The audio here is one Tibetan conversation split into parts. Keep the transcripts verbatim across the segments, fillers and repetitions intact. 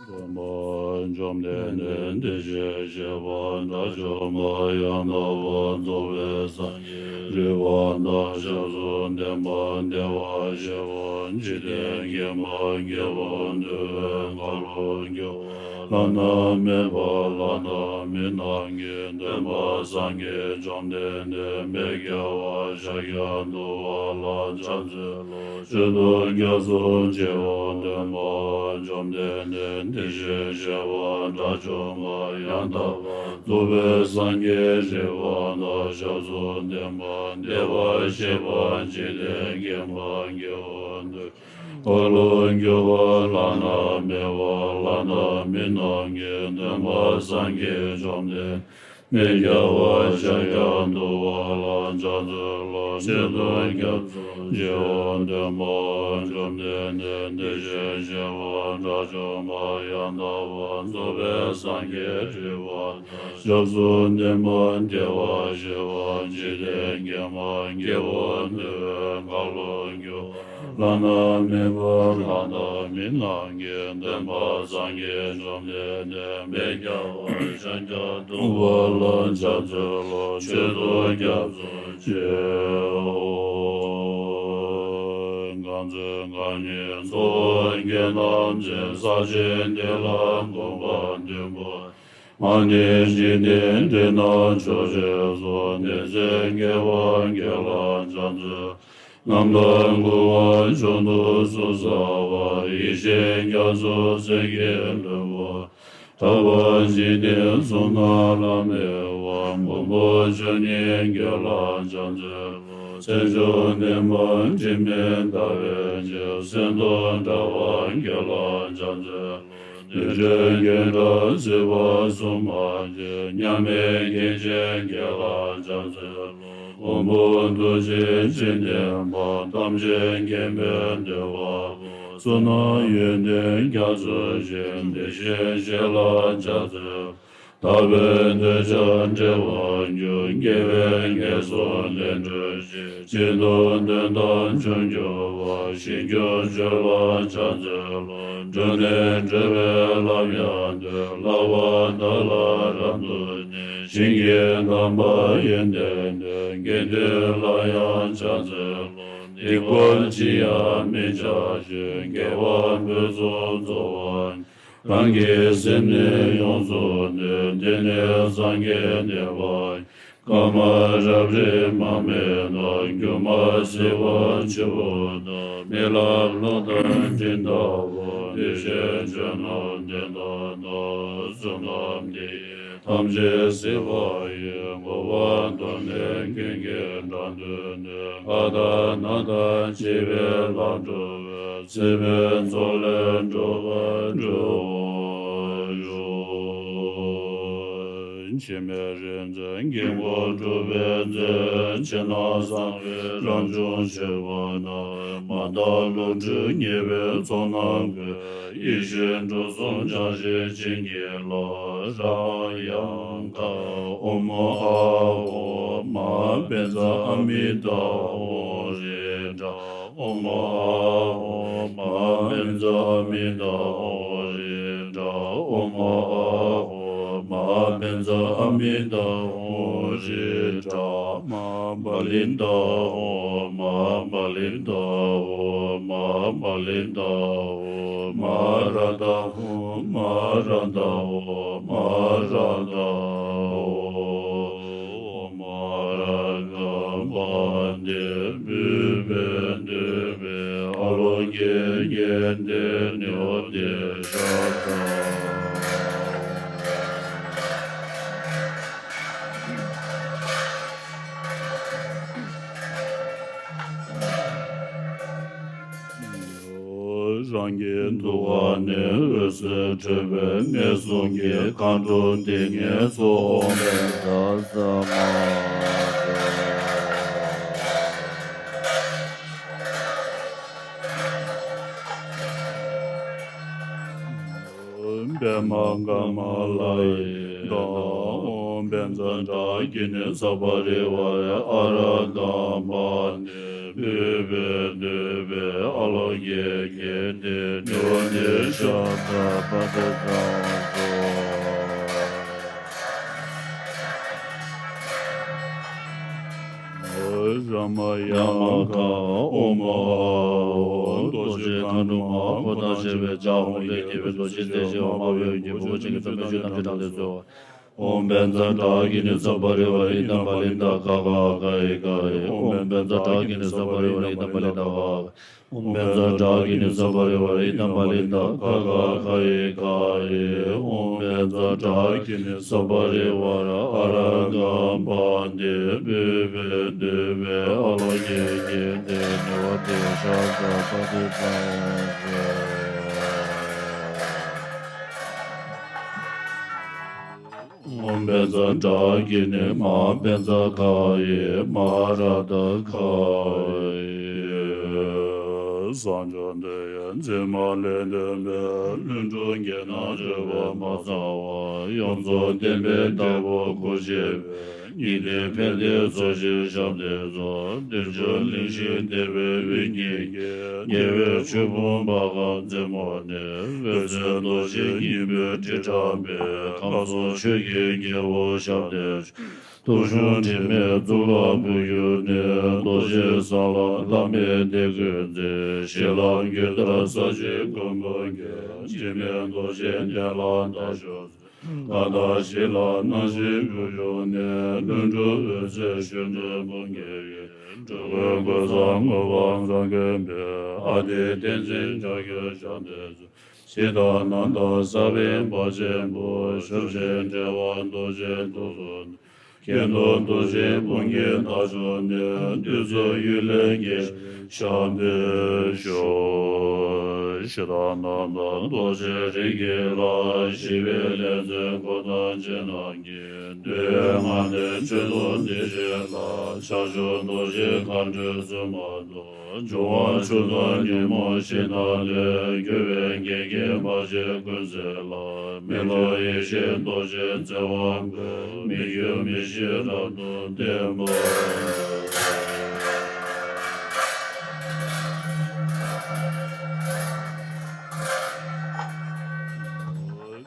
སྟོན་པ་བཅོམ་ལྡན་འདས་དེ་བཞིན་གཤེགས་པ་དགྲ་བཅོམ་པ་ཡང་དག་པར་རྫོགས་པའི་སངས་རྒྱས་རིག་པ་དང་ཞབས་སུ་ལྡན་པ་བདེ་བར་གཤེགས་པ་འཇིག་རྟེན་མཁྱེན་པ་དགེ་བ་འདུལ་བའི་བཀའ་བློ་མགྱོགས་པ་བླ་ན་མེད་པ་ལྷ་དང་མི་རྣམས་ཀྱི་སྟོན་པ་སངས་རྒྱས་བཅོམ་ལྡན་འདས་དཔལ་རྒྱལ་བ་ཤཱཀྱ་ཐུབ་པ་ལ་ཕྱག་འཚལ་ལོ། མཆོད་དོ་སྐྱབས་སུ་མཆིའོ། སྟོན་པ་བཅོམ་ལྡན་འདས་དེ་བཞིན་གཤེགས་པ་དགྲ་བཅོམ་པ་ཡང་དག་པར་རྫོགས་པའི་སངས་རྒྱས་རིག་པ་དང་ཞབས་སུ་ལྡན་པ་བདེ་བར་གཤེགས་པ་འཇིག་རྟེན་མཁྱེན་པ་དགེ་བ་འདུལ་བའི་བློ་མགྱོགས་པ་བླ་ན་མེད་པ་ལྷ་དང་མི་རྣམས་ཀྱི་སྟོན་པ་སངས་རྒྱས་བཅོམ་ལྡན་དཔལ་རྒྱལ་བ་ཤཱཀྱ་ཐུབ་པ་ལ་ཕྱག་འཚལ་ལོ། མཆོད་དོ་སྐྱབས་སུ་མཆིའོ། སྟོན་པ་བཅོམ་ལྡན་འདས་དེ་བཞིན་གཤེགས་པ་དགྲ་བཅོམ་པ་ཡང་དག་པར་རྫོགས་པའི་སངས་རྒྱས་རིག་པ་དང་ཞབས་སུ་ལྡན་པ་བདེ་བར་གཤེགས་པ་འཇིག་རྟེན་མཁྱེན་པ་དགེ་བ་འདུལ་བའི་བཀའ་བློ་མགྱོགས་པ་བླ་ན་མེད་པ་ལྷ་དང་མི་རྣམས་ཀྱི་སྟོན་པ་སངས་རྒྱས་བཅོམ་ལྡན་འདས་དཔལ་རྒྱལ་བ་ཤཱཀྱ་ཐུབ་པ་ལ་ཕྱག་འཚལ་ལོ། མཆོད་དོ་སྐྱབས་སུ་མཆིའོ། གང་ཚེ་རྐང་གཉིས་འཚོ་བ་མཁན་ཐམས་ཅད་ས་གཞི་འདི་ལ་གོམ་པ་བདུན་པོ། མ་ཎི་འཇིག་རྟེན་འདི་ན་ཕྱོགས་བཅུའི་སོ། དེ་ཚེ་དགེ་བ་འགས་ལ་ཕྱག་འཚལ། རྣམ་དག་མགོན་པོ་མཆོག་ཏུ་གསོལ་ས་པ། ཡེ་ཤེས་རྒྱ་མཚོ་སེང་གེ་ལྷུན་པོ། གྲགས་པ་འཇིག་རྟེན་གསུམ་ན་བླ་མེད་པ། མགོན་པོ་ཆོས་ཉིད་འགས་ལ་ཕྱག་འཚལ་ལོ། མཚན་མཆོག་བདེན་པ་དྲི་མེད་ཟླ་བའི་ཕྱེད། སེམས་རྟོག་འདྲ་བ་འགས་ལ་ཕྱག་འཚལ་ལོ། རྡུལ་ཕྲན་རྒྱན་ཕྲ་སྲིད་པ་གསུམ་མ་མཆིས། མཉམ་མེད་སྐྱེ་མཆེད་འགས་ལ་ཕྱག་འཚལ་ལོ། མགོན་པོ་ཐུགས་རྗེ་ཅི་བདེན་པ། ཐམས་ཅད་མཁྱེན་པའི་འདུས་པ་པོ། གསུང་རྣམས་ཡོན་ཏན་རྒྱ་མཚོའི་ཞིང་། དེ་བཞིན་གཤེགས་ལ་ཕྱག་འཚལ་ལོ། དག་པའི་འདོད་ཆགས་བྲལ་བར་འགྱུར། དགེ་བའི་ངན་སོང་ལས་གྲོལ་ཞིང་། སྤྱི་དོན་དོན་དམ་འབྱུང་འགྱུར་བ། ཞིང་སྐྱོང་མཆོག་ལ་ཕྱག་འཚལ་ལོ། འགྲོ་ནས་གྲོལ་བའི་ལམ་ཡང་སྟོན། བསླབ་པ་དག་ལ་རབ་ཏུ་བརྟེན། ཞིང་གི་དམ་པ་ཡོན་ཏན་ལྡན། དགེ་འདུན་ལ་ཡང་ཕྱག་འཚལ་ལོ། སྡིག་པ་ཅི་ཡང་མི་བྱ་ཞིང་། དགེ་བ་ཕུན་སུམ་ཚོགས་པ། རང་གི་སེམས་ནི་ཡོངས་སུ་འདུལ། འདི་ནི་སངས་རྒྱས་བསྟན་པ་ཡིན། ཀརྨ་རབ་རིབ་མར་མེ་ལྟར། སྒྱུ་མ་བྱེ་བ་ཆེན་པོ་དང་། རྨི་ལམ་ཀླུ་དང་འདྲེ་ལྟ་བུ། དེ་བཞིན་ཆོས་རྣམས་བདེན་མཐའ་དག། གསུང་རྣམས་འདི་ཡིས་ཐམས་ཅད་གཟིགས་པ་ཡིན། གོ་བ་མདོར་ནས་ཀུན་གྱི་དགྲ་འདུལ་ནས། ལྷ་དང་ནགས་དང་བཅས་པའི་ལྷ་འགྲོ་བའི། སྲིད་པའི་མཚོ་ལས་འགྲོ་བ་སྒྲོལ་བར་ཤོག། འཆི་མེད་རིག་འཛིན་དཀྱིལ་འཁོར་སྒྲུབ་པའི་མཛད། ཕྱི་ནང་གསང་བའི་རང་བྱུང་ཆེ་བ་ན། མ་དག་ལོངས་སྤྲུལ་ཉེ་བའི་ཚོགས་རྣམས་ཀུན། ཡེ་ཤེས་འགྲོ་གསུམ་སྦྱངས་ཤིང་བྱིན་གྱིས་རློབས། རང་ཡང་དག་ཨོཾ་ཨཱཿཧཱུྃ་མ་ཧཱ་པཉྩ་ཨ་མི་ཏ་ཧོ་རི་ཏྲ། ཨོཾ་ཨཱཿཧཱུྃ་མ་ཧཱ་པཉྩ་ཨ་མི་ཏ་ཧོ་རི་ཏྲ། ཨོཾ་ཨཱཿཧཱུྃ་མ་ཧཱ་པཉྩ་ཨ་མི་ཏ་ཧོ་རི་ཏྲ། མ་ཧཱ་པ་ལི་ཏ་ཧོ། མ་ཧཱ་པ་ལི་ཏ་ཧོ། མ་ཧཱ་པ་ལི་ཏ་ཧོ། མ་ཧཱ་ར་ཏ་ཧོ། མ་ཧཱ་ར་ཏ་ཧོ། མ་ཧཱ་ར་ཏ་ཧོ། མ་ཧཱ་ར་ག་པ་འདི་བོད་པའི་འདུས་པའི་ཨ་ལོ་གི་རྒྱན་ཏེ་ནེའོ་ཏེ་ཤ་ཏ། གང་གིས་འདུལ་བ་ནི། འོད་ཟེར་འཕྲོས་པའི་གནས་གསུམ་གྱི། མཁའ་འགྲོ་འདི་ཉིད་སོགས། ཨོཾ་བཛྲ་ས་མ་པདྨ་ཀ་མ་ལ་ཡི་དང་། ཨོཾ་བཛྲ་ཌཱ་ཀི་ཎི་ས་པ་རི་ཝཱ་ར་ཨ་ར་ཀམ་པ་ཎི། བོད་པའི་འདོད་པའི་ཨ་ལོ་ཀེ་ཀེ་ཏེ་ནི་བ་ཏེ་ཤ་ཏ་པ་ཏི་ཙ་སོ། ར་མ་ཡ་མ་ག་ཨོ་མ་ཨ་ཨོ། རྡོ་རྗེ་མཁའ་འགྲོ་མ། འཁོར་དང་བཅས་པའི་ལྕགས་ཀྱུ་ལས་སྐྱེས་པའི་རྡོ་རྗེ་རྩེ་ཞེས་པ། དམར་པོའི་གྱི་ཕུར་བུ་ཅན་གྱི་ཚོམ་བུས་ཆུ་རྣམས་ཀྱི་དྲངས་ཏེ་གསོལ་བ། ཨོཾ་བཛྲ་ཌཱ་ཀི་ཎི་ས་པ་རི་ཝཱ་ར་ཨི་དམ་པ་ལི་ཏ་ག་ག་ག་ཨི་ག་ཨི། ཨོཾ་བཛྲ་ཌཱ་ཀི་ཎི་ས་པ་རི་ཝཱ་ར་ཨི་དམ་པ་ལི་ཏ་ག་ག། ཨོཾ་བཛྲ་ཌཱ་ཀི་ཎི་ས་པ་རི་ཝཱ་ར་ཨི་དམ་པ་ལི་ཏ་ག་ག་ག་ཨི་ག་ཨི། ཨོཾ་བཛྲ་ཌཱ་ཀི་ཎི་ས་པ་རི་ཝཱ་ར་ཨ་ར་ཀམ་པ་ཎི། བོད་པའི་འདོད་པའི་ཨ་ལོ་ཀེ་ཀེ་ཏེ་ནི་བ་ཏེ་ཤ་ཏ་པ་ཏི་ཙ་སོ། ཨོཾ་བཛྲ་ཌཱ་ཀི་ཎི་མ་བཛྲ་ག་ཡེ་མ་ར་ཏ་ག་ཡེ། གསང་རྒྱ་མདའ་ཡི་མཛེས་མ་ལས་འདས་པའི། ལྷུན་གྲུབ་རྒྱན་དང་བྲལ་བ་མ་ཚང་བ། ཡོངས་རྫོགས་བརྟན་པའི་བདག་པོ་སྐུ་ཆེ་བའི། ཉི་ཟླའི་ཕན་བདེའི་ཚོགས་ཀྱིས་ཞབས་བརྟན་སྩོལ། བདུད་འཇོམས་གླིང་བཞི་བདེ་བའི་དབུས་ཉིད་ཀྱི། རྒྱལ་བའི་མཆོད་འབུམ་བར་ཁང་རྩེ་མོ་ནས། འོད་ཟེར་རྡོ་རྗེ་སྙིང་པོའི་དྲི་བཀྲམ་པས། ཁམས་གསུམ་ཆོས་ཀྱི་རྒྱལ་པོ་ཞབས་བརྟན་ཤོག། དུག་གཞུང་དྲི་མེད་གཙུག་ལག་ཕུལ་གྱུར་ནས། རྡོ་རྗེ་ས་ལ་བླ་མེད་དད་གུས་མཛད། ཞལ་ལག་མགུལ་དར་ས་གཞི་ཀུན་ཀུན་གྱི། འཇིགས་མེད་རྡོ་རྗེ་གདན་ལ་བདག་བཞུགས་མཛོད། མཁའ་ལྟར་གཤེགས་ལ་རྣམ་ཤེས་དབུས་བཞུགས་ནས། ལྷུན་གྲུབ་འོད་ཟེར་ཞུ་འཕྲིན་དཔུང་གི་དབྱིངས། འགྲོ་ཀུན་གོས་བཟང་མངོན་པར་བཟང་མགོན་པོས། ཨ་ཏི་བསྟན་འཛིན་ཕྱག་རྒྱར་ཞབས་བརྟན་སྩོལ། ཞི་དང་ནང་དང་ས་བོན་བར་ཆེན་པོ། ཞབས་ཕྱི་འབྲེལ་བ་རྡོ་རྗེ་ཐུགས་སུ་བསྣམས། གཡོན་དུ་རྡོ་རྗེ་སྤུངས་ཀྱིས་བདག་བཞུགས་ནས། བདུད་རྩི་གཡུལ་ལས་རྒྱལ་ཞིང་ཞབས་བརྟན་ཤོག། ཞི་དང་ནང་དང་རྡོ་རྗེ་རིགས་ཀྱི་ལྷ། ཞི་བའི་ལྷ་མཛེས་འཁོར་དང་བཅས་རྣམས་ཀྱིས། འདུལ་བའི་ངག་ནི་མཆོད་དོ་འདི་ཕྱིར་བདག། ཕྱག་མཆོག་རྡོ་རྗེ་མཁའ་འགྲོའི་བཙུན་མ་དང་། འབྱུང་བ་མཆོག་དང་ཉོན་མོངས་ཞེ་སྡང་ལས། སྐྱོབ་པའི་གེགས་བརྒྱད་བར་ཆད་ཀུན་སེལ་ལ། མི་སློབ་ཡེ་ཤེས་རྡོ་རྗེ་རྩེ་བ་ཀུན། མི་འགྱུར་མི་ཤིགས་རབ་ཏུ་བརྟན་པར་མཛོད།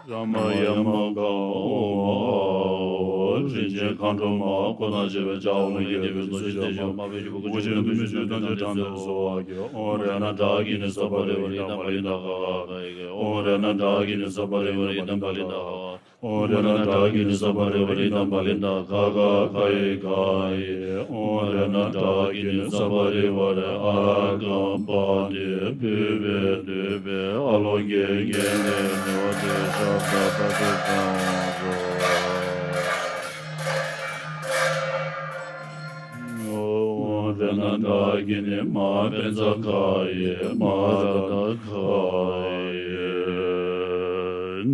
ར་མ་ཡ་མ་ག་ཨོ་མ་ཨ་ཨོ། རིན་ཆེན་མཁའ་འགྲོ་མ། འཁོར་དང་བཅས་པའི་ལྕགས་ཀྱུ་ལས་སྐྱེས་པའི་རྡོ་རྗེ་རྩེ་ཞེས་པ། དམར་པོའི་གྱི་ཕུར་བུ་ཅན་གྱི་ཚོམ་བུས་ཆུ་རྣམས་ཀྱི་དྲངས་ཏེ་གསོལ་བ། ཨོཾ་རཏྣ་ཏྲཱ་ཀི་ཎི་སརྦ་རི་ཝཱ་ར་ཨི་དམ་པ་ལི་ཏ་ག་ག་ག་ཨི་ག། ཨོཾ་རཏྣ་ཏྲཱ་ཀི་ཎི་སརྦ་རི་ཝཱ་ར་ཨི་དམ་པ་ལི་ཏ་ག་ག། ཨོཾ་རཏྣ་ཏྲཱ་ཀི་ཎི་སརྦ་རི་ཝཱ་ར་ཨི་དམ་པ་ལི་ཏ་ག་ག་ག་ཨི་ག་ཨི། ཨོཾ་རཏྣ་ཏྲཱ་ཀི་ཎི་སརྦ་རི་ཝཱ་ར་ཨ་ར་ཀམ་པ་ཎི། བོད་པའི་འདོད་པའི་ཨ་ལོ་ཀེ་ཀེ་ནི་ནི་བ་ཏེ་ཤ་ཏ་པ་ཏི་ཙ་སོ། ཨོཾ་རཏྣ་ཏྲཱ་ཀི་ཎི་མ་བཛྲ་ག་ཡེ་མ་ར་ཏ་ག་ཡེ།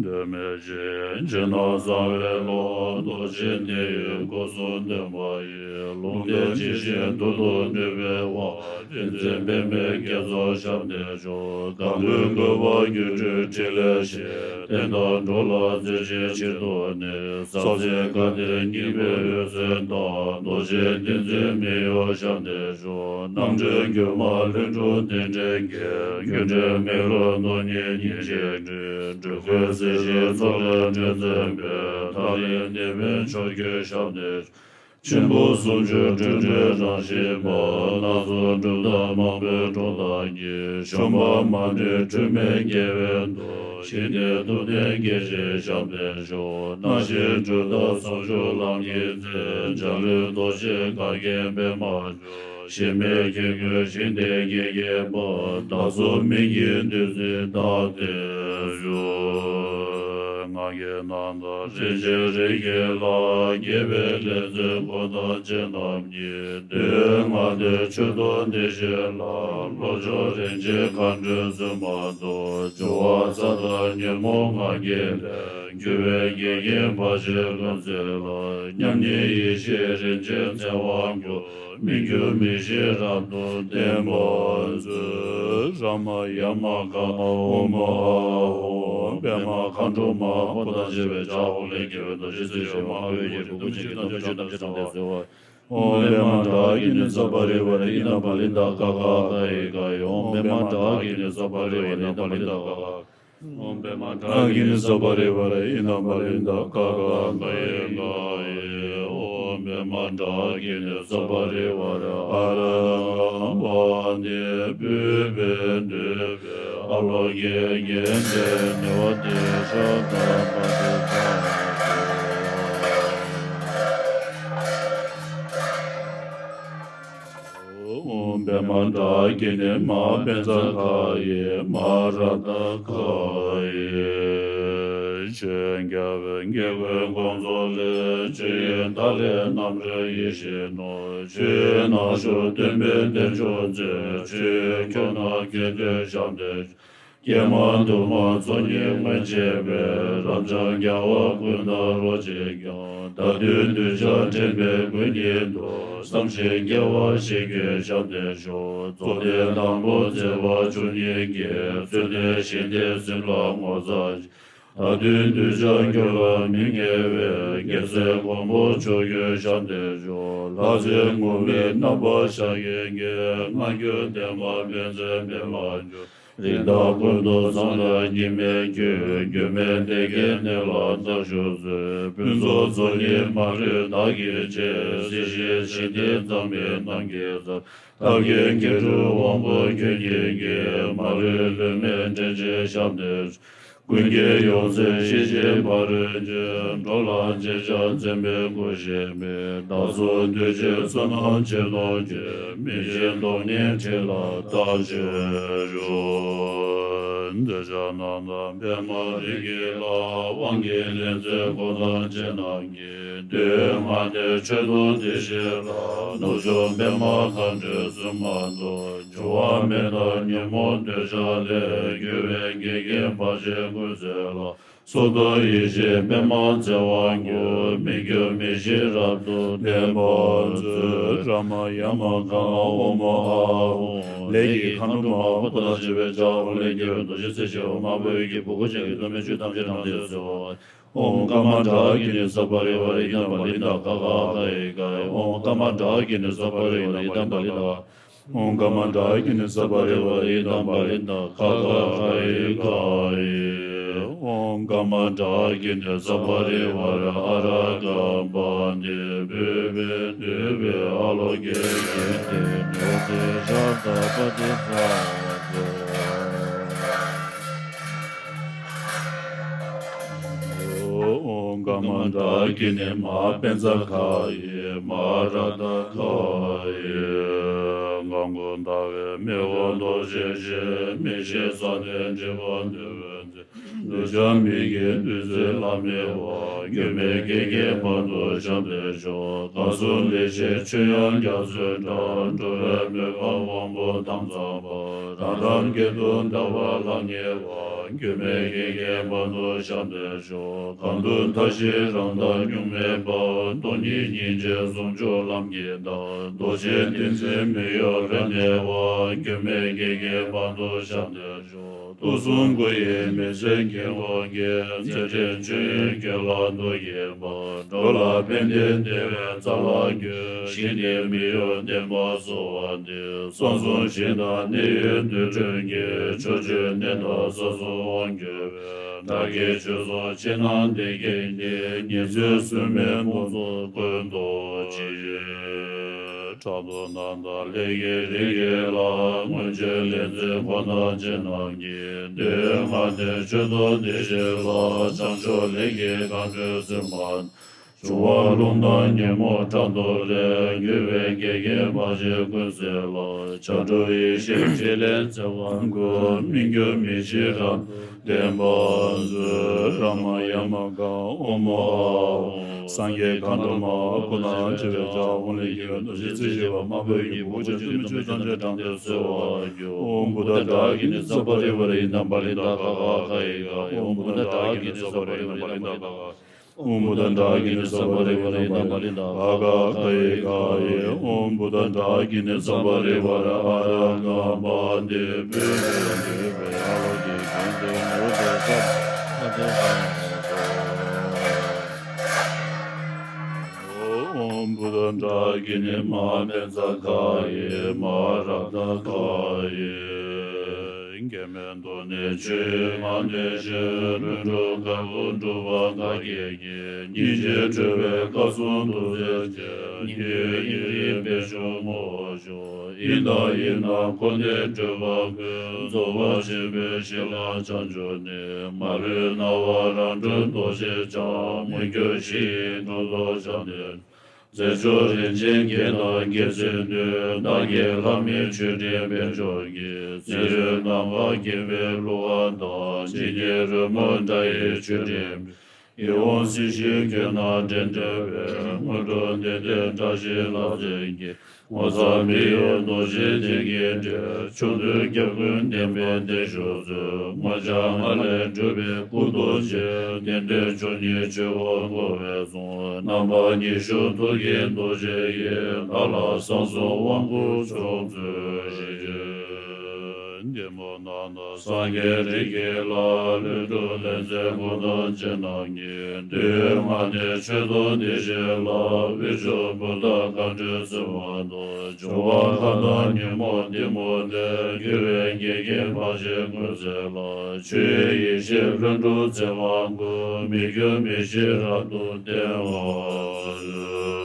འདོད་མེད་ཅིང་ཕྱི་ནང་གསང་བའི་ཀློང་། རྡོ་རྗེ་གདན་ཡོད་སྒོ་གསུམ་སྟོན་པ་ཡི། ལུང་བསྟན་ཇི་བཞིན་དུ་དུ་ནུས་པའི་དབང་། བསྟན་འཛིན་པདྨའི་རྒྱ་མཚོ་ཞབས་བརྟན་ཤོག། གང་འདུལ་བཀོད་པ་སྒྱུ་འཕྲུལ་ཕྲིན་ལས་ཞེས། བསྟན་དང་འགྲོ་ལ་མཛོད་ཅིག་ཕྱིར་དུ་གནས། ས་སྲིད་མཁའ་ལྡིང་སྙིགས་མའི་འོད་ཟེར་དང་། རྡོ་རྗེ་བསྟན་འཛིན་མི་གཡོ་ཞབས་བརྟན་ཤོག། རྣམ་འདྲེན་སྒྱུ་མ་ལྷུན་གྲུབ་གདན་འདྲེན་གྱིས། སྒྱུ་འཕྲུལ་མེ་ལོང་རྡོ་རྙིང་ཉིན་བྱེད་སྤྲུལ། འགྲོ་ཀུན་སྲིད་ཞིའི་མཚོ་ལས་འགྲོལ་མཛད་པའི། ཐག་རིང་ནད་པའི་ཕྱོགས་བཅུར་ཞབས་བརྟན་ཤོག། ཆེན་པོ་སུམ་ཅུ་སྤྲུལ་སྒྲོན་རང་བཞིན་པ། སྣ་ཚོགས་གྲུབ་མཐའ་མང་པོའི་གྲོང་རྡལ་གྱི། ཞུམ་པ་མ་ནུས་འཁྲུལ་མེད་རྒྱལ་བའི་མདོ། ཞི་བདེའི་ཐུབ་བསྟན་རྒྱས་བྱེད་ཞབས་བརྟན་ཤོག། སྣང་ཞེན་དྲི་དང་ཚོགས་སྦྱོར་ལམ་གྱི་རྩེ། འཇའ་ལུས་རྡོ་རྗེ་གར་མཁན་པདྨ་འབྱུང་། གཞི་མེད་སྐྱེ་དགུའི་ཞིང་དེར་སྐྱེ་གྱུར་པ། བདག་སོགས་མི་བསྐྱོད་བདུད་རྩིས་བདག་བསྟེན་ཤོག། གི་རྣམ་ཐར་རིན་ཆེན་རིགས་ཀྱི་ལྷ། དགྱེས་པའི་ལེགས་མཛད་འཁོར་དང་བཅས་རྣམས་ཀྱིས། འདོད་ལྔ་ལྡན་མཆོད་དོ་འདི་ཞེས་བླ། བློ་མཆོག་རིན་ཆེན་མཁའ་འགྲོའི་བཙུན་མ་དང་། འབྱུང་བ་མཚན་དང་ཉོན་མོངས་ལྔ་བརྒྱད་ལས། རྒྱུ་བའི་འགལ་རྐྱེན་བར་ཆད་ཀུན་སེལ་ལ། མཉམ་ཉིད་ཡེ་ཤེས་རིན་ཆེན་ཚེ་དབང་སྐྱོང་། མི་འགྱུར་མི་ཤིགས་རབ་ཏུ་བརྟན་པར་མཛོད། རཱ་མ་ཡ་མ་ག་ཨོཾ་ཨཱཿཧཱུྃ། པདྨ་མཁའ་འགྲོ་མ། འཁོར་དང་བཅས་པའི་བྱ་འོག་ལས་སྐྱེ་བའི་རྡོ་རྗེ་སྲས་ཞབས་མ་བོད་ཀྱི་བུ་ཀུན་གྱི་དམ་ཆོས་ཐམས་ཅད་དང་ལྡན་ཟེར་བ། ཨོཾ་པདྨ་དང་ཀུན་ནས་སྤྲོས་པ་རེ་བ་རེ་ཨི་དམ་བ་ལི་དང་ཀ་ཁ་ག་ཨི་ག་ཨི། ཨོཾ་པདྨ་དང་ཀུན་ནས་སྤྲོས་པ་རེ་བ་རེ་ཨི་དམ་བ་ལི་དང་ཀ་ཁ། ཨོཾ་པདྨ་དང་ཀུན་ནས་སྤྲོས་པ་རེ་བ་རེ་ཨི་དམ་བ་ལི་དང་ཀ་ཁ་ག་ཨི་ག་ཨི། ཨོཾ་པདྨ་དང་ཀུན་ནས་སྤྲོས་པ་རེ་བ་རེ་ཨ་ར་གམ་པ་ཏི་བོད་པའི་འདོད་པའི་ཨ་ལོ་གེ་གེ་ཏེ་ནེ་བ་ཏེ་ཤ་ད་པ་ཏི་ས། ཨོཾ་པདྨ་དང་ཀུན་ནས་མ་པཉྩ་ཁ་ཡེ་མ་རཀྟ་ཁ་ཡེ། ཆོས་རྒྱལ་བའི་དགེ་བའི་དགོངས་རྫོགས་ལས། ཆོས་དབྱིངས་ཐ་ལེ་རྣམ་རོལ་ཡེ་ཤེས་ནོར། ཆོས་རྣལ་འབྱོར་སྟོན་པའི་བདེ་མཆོག་མཛོད། ཆོས་ཁྱོད་རྣམས་ཀྱི་དོན་ཞབས་འདེགས་ཀྱེ་མ་དུ་མ་ཚོགས་གཉིས་མངོན་བྱེད་པའི། རབ་འབྱམས་རྒྱལ་བ་ཀུན་དང་རོ་གཅིག་ཀྱང་། བདག་མདུན་གདུལ་བྱ་འདྲེན་པའི་མགོན་ཉིད་དུ། བསམ་ཞིང་རྒྱལ་བ་ཞིག་གི་ཞབས་འདེགས་ཤོག། རྫོགས་ལྡན་དང་པོ་མཛད་པ་བཅུ་གཉིས་ཀྱིས། རྩོད་ལྡན་ཞི་བདེའི་སེམས་ལ་ངོ་མཚར་ཅིང་། བདག་མདུན་གདུལ་བྱ་འགྱུར་བ་མི་ངེས་པའི། རྒྱལ་སྲས་མགོན་པོ་མཆོག་གི་ཞབས་འདེགས་ཤོག། ལྷ་རྫས་ངུར་སྨྲིག་རྣམ་པར་ཤར་བའི་དགེ། སྔ་འགྱུར་བདེན་པ་པཎ་ཆེན་པདྨ་འབྱུང་། རིགས་དང་ཀུན་ཏུ་གསང་བདག་གཉིས་མེད་ཀྱི། འགྱུར་མེད་བདེ་དགེའི་གནས་ལ་བདག་བཞུགས་མཛོད། ཕུན་ཚོགས་རྫོགས་སྙིང་མ་ལུས་བདག་གིས་བྱེད། སྲིད་ཞིའི་ཞི་བདེ་འཛམ་བུའི་གནམ་གྱི་རྩ། བདག་གི་སྐྱེ་འགྲོའི་དབང་པོ་ཁྱོད་ཉིད་ཀྱིས། མ་ལུས་ལུས་མེད་འདྲེན་བྱེད་ཞབས་འདེགས། ཀུན་གྱི་ཡོངས་འཛིན་ཞི་བྱེད་ཕ་རོལ་ཕྱིན། འགྲོ་ལ་ཞེན་ཆགས་འཛིན་པའི་སྒོ་གཞན་མེད། བདག་སོགས་འདུས་བྱས་བསོད་ནམས་ཆེ་མཐོང་ཀྱིས། མི་ཤེས་སྟོང་ཉིད་ཁྲིད་ལ་བདག་བྱེད་ཤོག། འདོད་ཆགས་རྣམ་དག་པདྨ་རིགས་ཀྱི་ལྷ། དབང་གི་ལེགས་མཛད་འཁོར་དང་བཅས་རྣམས་ཀྱིས། འདོད་ལྔ་ལྡན་མཆོད་དོ་འདི་ཞེས་བླ། ནུབ་ཕྱོགས་པདྨ་མཁའ་འགྲོའི་བཙུན་མ་དང་། འབྱུང་བ་མེད་དང་ཉོན་མོངས་འདོད་ཆགས་ལས། རྒྱུ་བའི་འགལ་རྐྱེན་བར་ཆད་ཀུན་སེལ་ལ། གསོལ་ཚོགས་ཡེ་ཤེས་པདྨ་ཚེ་དབང་སྐྱོང་། མི་འགྱུར་མི་ཤིགས་རབ་ཏུ་བརྟན་པར་མཛོད། རཱ་མ་ཡ་མ་ག་ཨོཾ་ཨཱཿཧཱུྃ། ལས་ཀྱི་མཁའ་འགྲོ་མ། འཁོར་དང་བཅས་པའི་བྱ་འོག་ལས་སྐྱེ་བའི་རྡོ་རྗེ་རྩེ་ཞེས་པ། མ་བོད་ཀྱི་བུ་གུ་ཅན་གྱི་གདོད་མའི་ཆོས་ཐམས་ཅད་དང་ལྡན་ཟེར་བ། ཨོཾ་ཀ་མ་ཏྲ་ཀི་ནི་ས་པ་རི་ཝ་རི་ཨི་དམ་བ་ལི་ཏ་ཀ་ཁ་ག་ཨི་ག་ཨི། ཨོཾ་ཀ་མ་ཏྲ་ཀི་ནི་ས་པ་རི་ཝ་རི་ཨི་དམ་བ་ལི་ཏ། ཨོཾ་ཀ་མ་ཏྲ་ཀི་ནི་ས་པ་རི་ཝ་རི་ཨི་དམ་བ་ལི་ཏ་ཀ་ཁ་ག་ཨི་ག་ཨི། ཨོཾ་ཀ་མ་ཏྲ་ཀི་ནི་ས་པ་རི་ཝ་རི་ཨ་ར་ཀམ་པ་ཏི་བོད་པའི་འདོད་པའི་ཨ་ལོ་གེ་གེ་ཏེ་ནོ་ཏེ་ཤ་ད་པ་ཏི་ས་ཏེ། ཨོཾ་ཀ་མ་ཏྲ་ཀི་ནི་མ་པཉྩ་ཁ་ཡེ་མ་རཀྟ་ཁ་ཡེ། གང་གུ་ཟླ་བའི་མེ་འོབས་མདོག་བཞིན་བཞད། མི་ཤེས་ས་ནས་འདྲེན་པ་འདུལ་བའི་མཛོད། འདུལ་བྱ་མི་དགེ་འདུལ་བྱེད་ལམ་མེ་བ། མགོན་མེད་དགེ་རྒན་བར་དུ་ཞབས་འདེགས་ཤོག། གང་གསུང་ལེགས་བཤད་ཆོས་དབྱངས་རྒྱ་མཚོའི་སྒྲ། འགྲོ་བའི་མོས་པ་དབང་པོ་དྭངས་གཙང་བ། རང་རང་དགེ་འདུན་བདག་པོ་ལམ་ཉེ་བ། མགོན་མེད་དགེ་རྒན་བར་དུ་ཞབས་འདེགས་ཤོག། གང་དུ་མཐའ་བཞི་རང་མདངས་གཉུག་མའི་དཔལ། སྟོང་ཉིད་སྙིང་རྗེ་ཟུང་འཇུག་ལམ་གྱི་བདག། རྡོ་རྗེ་ཏིང་འཛིན་མི་གཡོ་རབ་གནས་པ། མགོན་མེད་དགེ་རྒན་བར་དུ་ཞབས་འདེགས་ཤོག། དུག་གསུམ་དགུ་ཡི་མི་ཚེ་འགེངས་པ་གིས། མཛད་འཕྲིན་ཆོས་དབྱིངས་ཁྱོད་ལ་དུག་གིས་འབར། འགྲོ་ལ་ཕན་བདེའི་བདེ་བའི་རྩ་ལ་འགོད། ཞི་བདེའི་མི་གཡོ་བདེན་པ་གསོལ་བ་འདེབས། གསང་གསུམ་ཞིང་དང་གནས་ཡུལ་འདུལ་ཁྲིམས་ཀྱི། ཕྱོགས་བཅུའི་གནས་དང་ས་གསུམ་དབང་བསྒྱུར་བའི། བདག་གི་ཆོས་ཚོགས་ཕྱི་ནང་འདི་སྐད་ནི། ཉེར་འཚེ་སྲུང་མའི་དམག་ཚོགས་ཀུན་བཟློག་ཅིག། ཕྲག་དོག་རྣམ་དག་ལས་ཀྱི་རིགས་ཀྱི་ལྷ། མངོན་སྤྱོད་ལས་མཛད་འཁོར་དང་བཅས་རྣམས་ཀྱིས། འདོད་ལྔ་ལྡན་མཆོད་དོ་འདི་ཞེས་བླ། བྱང་ཕྱོགས་ལས་ཀྱི་མཁའ་འགྲོའི་བཙུན་མ། འབྱུང་བ་རླུང་དང་ཉོན་མོངས་དགྲ་གདོན་ལས། རྒྱུ་བའི་འགལ་རྐྱེན་བར་ཆད་ཀུན་སེལ་ལ། བྱང་ཆུབ་ཡེ་ཤེས་ཕྲིན་ལས་བྱེ་བ་ཀུན། སྨིན་གྱུར་མི་ཤིགས་རབ་ཏུ་བརྟན་པར་མཛོད། རཱ་མ་ཡ་མ་ག་ཨོཾ་ཨཱཿཧཱུྃ། སངས་རྒྱས་མཁའ་འགྲོ་མ། སྐུ་ན་བྱེ་བའི་ལྕགས། འོག་ལས་སྐྱེ་བའི་རྡོ་རྗེ་རྩེ་བཞི་པ། དམར་པོའི་སྙིང་པོ། ཆེ་ཚད་མི་ཆོས་ཐམས་ཅད་བགྲང་སྟེ་གསོལ་བར་ཞུ། ཨོཾ་བུདྡྷ་ཌཱ་ཀི་ཎི་ཛམྦྷ་རི་ཝ་ར་ཡི་ན་པཱ་ལི་ཏ་ག་ག་ག་ཡི་ག། ཨོཾ་བུདྡྷ་ཌཱ་ཀི་ཎི་ཛམྦྷ་རི་ཝ་ར་ཡི་ན་པཱ་ལི་ཏ་ག་ག། ཨོཾ་བུདྡྷ་ཌཱ་ཀི་ཎི་ཛམྦྷ་རི་ཝ་ར་ཡི་ན་པཱ་ལི་ཏ་ག་ག་ག་ཡི་ག་ཡི། ཨོཾ་བུདྡྷ་ཌཱ་ཀི་ཎི་ཛམྦྷ་རི་ཝ་ར་ཨ་ར་ག་པ་ཏི་པུ་རེ་ཏི་བེ་ཨ་ལ་ཀི་ཀན་ཏི་མུ་ཏི་ས་ཨ་ཏི་ས། ཨོཾ་བུདྡྷ་ཌཱ་ཀི་ཎི་མ་ཧཱ་བཛྲ་ག་ཡི་མ་ཧཱ་རཀྟ་ག་ཡི། འགལ་མེད་མདོ་ནི་ཆོས་ངག་ནི་ཤེས། ལྷུན་གྲུབ་དཀར་པོ་འགྲུབ་པ་ག་གེ་གེ། སྙིང་རྗེ་སྤྲོས་པའི་སྐབས་སུ་ཐུགས་རྗེ་ཆེ། སྙིང་པོའི་དབྱིངས་རིག་པའི་ཆུ་རྔུབ་ཤོག། ཡིན་དང་ཡིན་ན་འཁོར་འདས་སྤྲོས་པ་ཀུན། རྫོགས་པ་ཆེན་པོའི་གཤིས་ལ་བྱང་ཆུབ་ནས། མ་ལུས་སྣང་བ་རང་གྲོལ་རྡོ་རྗེ་འཆང་། མི་འགྱུར་གཞི་ཡི་གྲོང་དུ་བྱོན་ཏེ། རྫས་སྦྱོར་རིན་ཆེན་བརྒྱད་དང་རྒྱལ་མཚན་བདུན། བདག་གི་ལྷ་མིའི་མཆོད་སྤྲིན་དཔལ་མཆོག་གི། ཚེ་ཡུན་ནམ་མཁའ་འགེངས་པའི་གླུ་གར་དང་། ཇི་སྙེད་རོལ་མོ་སྒྲ་ཡི་མཆོད་སྤྲིན། ཡིད་འོང་སྲིད་ཞིའི་མགོན་དང་འདྲེན་འདྲེན་པའི། དངོས་གྲུབ་ལྡན་ལྡན་བཀྲ་ཤིས་ལྷ་མཛེས་ཀྱི། ངོ་མཚར་མི་གཡོ་རྡོ་རྗེ་གདན་གྱི་སྒྲས། ཕྱོགས་དུས་རྒྱལ་ཀུན་བདེན་པའི་བདེ་མཆོག་སྩོལ། དངོས་བྱང་ལྔ་ལས་གྲུབ་པའི་སྐུ་རྡོ་རྗེ། བདེ་འབྲེལ་མཆོག་བརྙེས་ཆོས་འཁོར་བསྐོར་བའི་གཟུངས། རྣམ་པ་ཉི་ཤུ་ཐུགས་ཀྱི་རྡོ་རྗེ་ཡིས། བདག་ལ་གསང་གསུམ་དབང་བསྐུར་མཆོག་སྩོལ་ཞིང་། བདེ་མོ་ནང་ན་སངས་རྒྱས་རིགས་ཀྱི་ལྷ། ལྷུན་གྲུབ་ལྷ་མཛེས་སྐུ་མདོག་ཅན་རྣམས་ཀྱིས། འདོད་ཡོན་ལྔ་ལྡན་མཆོད་དོ་བདེ་གཤེགས་ལ། དབུས་ཕྱོགས་བུདྡྷ་མཁའ་འགྲོའི་བཙུན་མ་དང་། འབྱུང་བ་འཁོར་དང་ཉོན་མོངས་གཏི་མུག་ལས། རྒྱུ་བའི་འགལ་རྐྱེན་བར་ཆད་ཀུན་སེལ་ལ། ཆོས་དབྱིངས་ཡེ་ཤེས་ལྷུན་གྲུབ་བརྩེགས་པ་ཀུན། མི་འགྱུར་མི་ཤིགས་རབ་ཏུ་བརྟན་པར་མཛོད།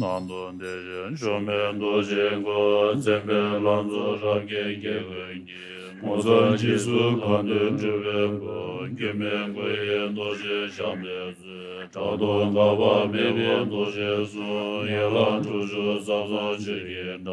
ནང་དུ་བདེ་ཆེན་ཆོས་མེད་རྡོ་རྗེའི་སྐུ། མཚན་དཔལ་ལང་ཚོ་རབ་བརྒྱན་རྒྱལ་ཀུན་གྱི། ངོ་མཚར་རྗེས་སུ་གང་འདུལ་སྤྲུལ་པའི་སྐུ། སྒྱུ་མའི་སྐུ་ཡི་རྡོ་རྗེ་ཞབས་ལ་གསོལ། ཕྲག་དོག་འགལ་བ་མེད་པའི་རྡོ་རྗེའི་གསུང་། ཡན་ལག་དྲུག་ཅུ་རྩ་གསུམ་ཆོས་ཀྱི་སྒྲ།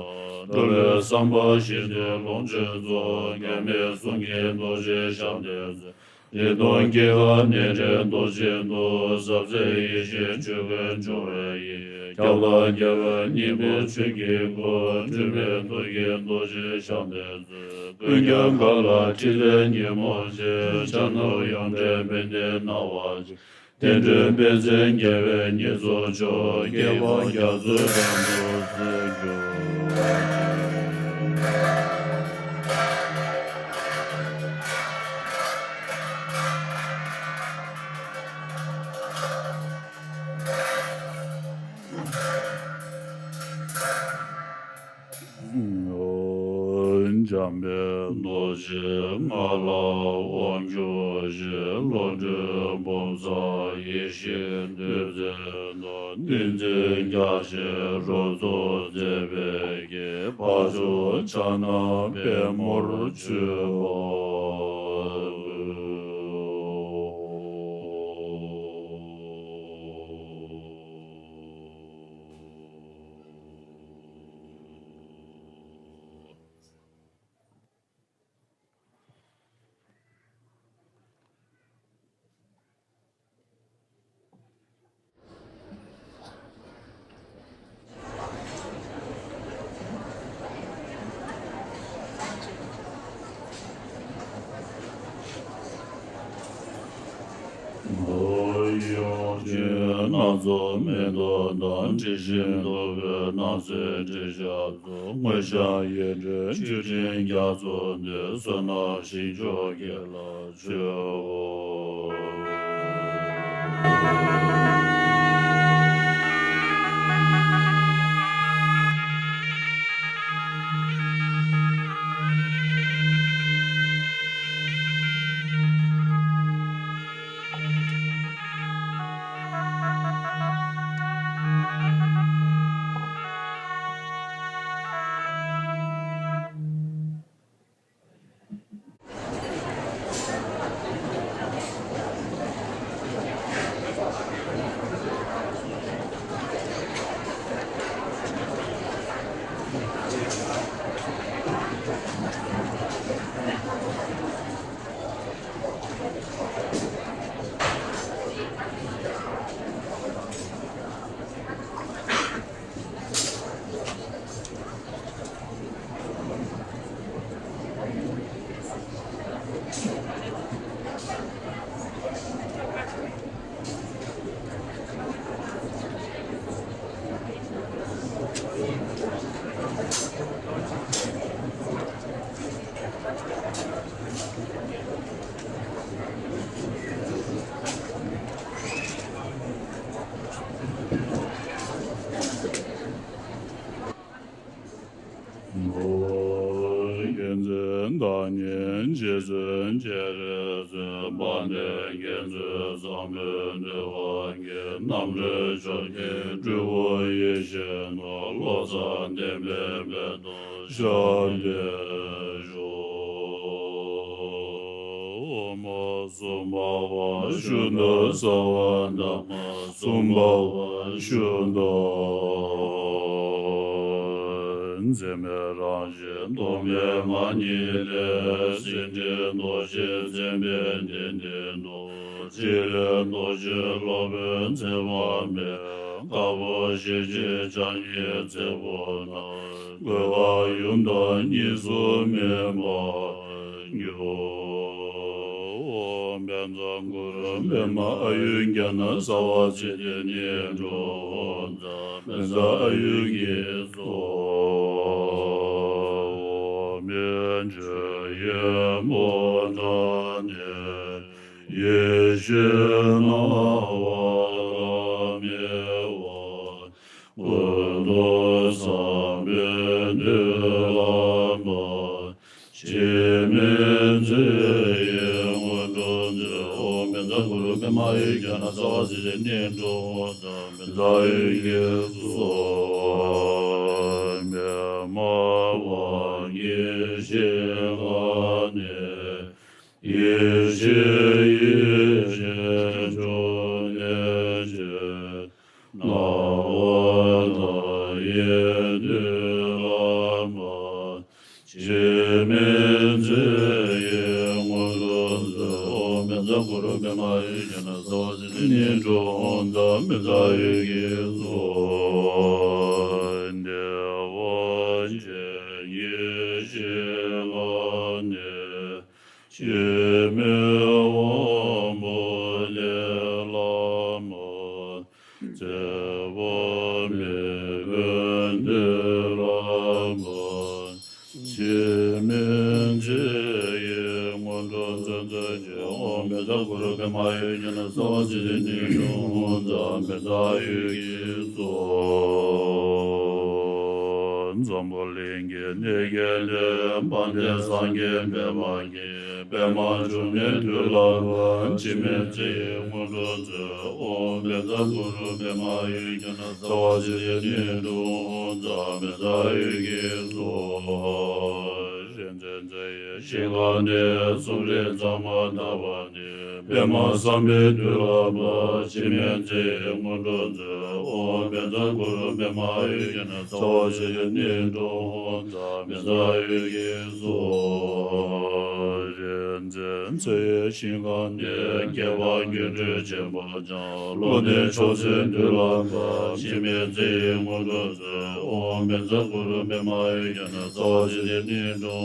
འགྲོ་བའི་བསམ་པ་ཞི་སྟེ་ལོངས་སྤྱོད་རྫོགས། འགལ་མེད་གསུང་གི་རྡོ་རྗེ་ཞབས་ལ་གསོལ། རིག་སྟོང་སྐྱེ་རྒ་ནད་བྲལ་རྡོ་རྗེའི་མདོག། ཟབ་གསལ་ཡེ་ཤེས་ཆོས་ཀུན་སྦྱོང་བའི་དབྱིངས། ཁྱབ་བདག་རྒྱལ་བའི་སྙིང་པོ་ཆོས་ཀྱི་སྐུ། སྤྲུལ་པའི་ཐུགས་ཀྱི་རྡོ་རྗེ་ཞབས་ལ་གསོལ། ཀུན་ཁྱབ་མཁའ་ལ་ཁྲི་རྩེ་ཉིན་མོར་མཛེས། ཕྱག་ན་ཡོངས་བསྐྲད་པད་ཟླའི་སྣང་བ་ཅན། བསྟན་འགྲོའི་དཔལ་བརྩེགས་རྒྱལ་བའི་བསྙེན་རྫོགས་མཆོག། བསྐལ་པ་རྒྱ་མཚོའི་འགྲམ་དུ་བརྩེགས་གྱུར། འཇམ་དཔལ་རྡོ་རྗེ་ལྔ་ལ་དབང་བསྒྱུར་ཞིང་། བློ་གྲོས་སྦོམ་ཕྲག་ཡེ་ཤེས་བདུད་རྩི་དང་། ཏིང་འཛིན་རྒྱ་ཆེན་རབ་རྫོགས་མཛད་པའི་དཀྱིལ། འཕགས་མཆོག་ཕྱག་ན་པདྨོར་མཆོད་པ་འབུལ། ཡོངས་འཛིན་སྣ་ཚོགས་མེ་ཏོག་དང་། དྲི་ཞིམ་བདུག་སྤོས་སྣང་གསལ་དྲི་ཞིམ། དངོས་བཤམས་ཡིད་སྤྲུལ་མཆོད་སྤྲིན་རྒྱ་མཚོ་འདི། བསོད་ནམས་ཞིང་མཆོག་དགེ་ལ་མཆོད་འོ། བདག་ཉིད་རྗེ་བཙུན་སྤྱན་རས་གཟིགས། དཔལ་ལྡན་མཁྱེན་བརྩེ་བཟང་པོས་འདུལ་བ་གྱི། རྣམ་གྲོལ་ཕྱོགས་ཀྱི་སྤྲུལ་སྐུ་ཡེ་ཤེས་ནོར། བློ་བཟང་བསྟན་པའི་དཔལ་དུ་ཤར་ཏེ་བཞུགས། སུམ་པ་ཤུ་དང་རྩ་བ་དང་། སུམ་པ་ཤུ་དང་། འཛད་མེད་རང་བཞིན་སྟོང་པའི་ངང་ཉིད་ལས། སེང་ཁྲི་རྡོ་རྗེ་འཛིན་པའི་གདན་འདྲེན་དུ། ཐིག་ལེ་རྡོ་རྗེ་སློབ་དཔོན་མཛད་པ་མེད། དཀར་པོ་ཞལ་གཅིག་ཕྱག་གཉིས་མཛད་པོ་རྣམས། བཀོད་པ་ཡུམ་དང་གཉིས་སུ་མེད་པར་གྱུར། ཨོཾ་བཛྲ་གུ་རུ་པདྨ་ཨཱ་ཡུར་ཛྙཱ་ན་ས་བ་ཙི་ཏི་ནཱི་གྲོ་ཛྙཱ་མི་ཛ་ཨཱ་ཡུར་གྱིས་སོ། ཨོཾ་མཉྫུ་ཡེ་མུ་དྲ་ནི། ཡེ་ཤེས་སྣང་བ་ལྷ་མི་དབང་། ཀུན་ཏུ་བཟང་པོས་མདུན་ལམ་སྤངས། འཆི་མེད་མཛད་པའི་སྔོན་འགྲོ་མཛོད། ཨོཾ་བཛྲ་གུ་རུ་པདྨ་ཨཱ་ཡུར་ཛྙཱ་ན་ས་བ་ཙི་ཏི་ནཱི་གྲོ་ཛྙཱ་མི་ཛ་ཨཱ་ཡུར་གྱིས་སོ། པདྨ་དབང་གི་ཞིང་ཁམས་ནས། ཡེ་ཤེས་ཡེ་ཤེས་འབྱུང་གནས་ཀྱི། སྣང་བ་མཐའ་ཡས་མདུན་ལམ་སྤངས། འཆི་མེད་མཛད་པའི་སྔོན་འགྲོ་མཛོད། ཨོཾ་བཛྲ་གུ་རུ་པདྨ་ཨཱ་ཡུར་ཛྙཱ་ན་ས་བ་ཙི་ཏི་ནཱི་གྲོ་ཛྙཱ་མི་ཛ་ཨཱ་ཡུར་གྱིས་སོ། བདེ་བ་ཅན་ཡེ་ཤེས་ཁམས་ནས། འཆི་མེད་དབང་པོ་ལས་ལམ་སྤངས། བརྩེ་བ་མེད་པའི་མདུན་ལམ་སྤངས། འཆི་མེད་མཛད་པའི་སྔོན་འགྲོ་མཛོད་མཛོད་ཅིག། ཨོཾ་བཛྲ་གུ་རུ་པདྨ་ཨཱ་ཡུར་ཛྙཱ་ན་ས་བ་ཙི་ཏི་ནཱི་གྲོ་ཛྙཱ་མི་ཛ་ཨཱ་ཡུར་གྱིས་སོ། འཛམ་བུ་གླིང་གི་གནས་བརྒྱད་ལས། དཔལ་ལྡན་སངས་རྒྱས་པདྨ་གི། པདྨ་འབྱུང་གནས་མདུན་ལམ་སྤངས། འཆི་མེད་མཛད་པའི་སྔོན་འགྲོ་མཛོད། ཨོཾ་བཛྲ་གུ་རུ་པདྨ་ཨཱ་ཡུར་ཛྙཱ་ན་ས་བ་ཙི་ཏི་ནཱི་གྲོ་ཛྙཱ་མི་ཛ་ཨཱ་ཡུར་གྱིས་སོ། རིག་འཛིན་མཛད་པའི་ཞིང་ཁམས་ནས། གསུམ་རིག་གཙང་མ་དག་པ་ནི། པདྨ་སམ་བྷའི་མདུན་ལམ་སྤངས། འཆི་མེད་མཛད་པའི་སྔོན་འགྲོ་མཛོད། ཨོཾ་བཛྲ་གུ་རུ་པདྨ་ཨཱ་ཡུར་ཛྙཱ་ན་ས་བ་ཙི་ཏི་ནཱི་གྲོ་ཛྙཱ་མི་ཛ་ཨཱ་ཡུར་གྱིས་སོ། རིག་འཛིན་མཛད་པའི་ཞིང་ཁམས་ནས། སྐྱེ་བ་སྔོན་འགྲོའི་འཆི་བ་སྦྱངས། བློ་ལྡན་མཆོག་སྲེད་མདུན་ལམ་སྤངས། འཆི་མེད་མཛད་པའི་སྔོན་འགྲོ་མཛོད། ཨོཾ་བཛྲ་གུ་རུ་པདྨ་ཨཱ་ཡུར་ཛྙཱ་ན་ས་བ་ཙི་ཏི་ནཱི་གྲོ་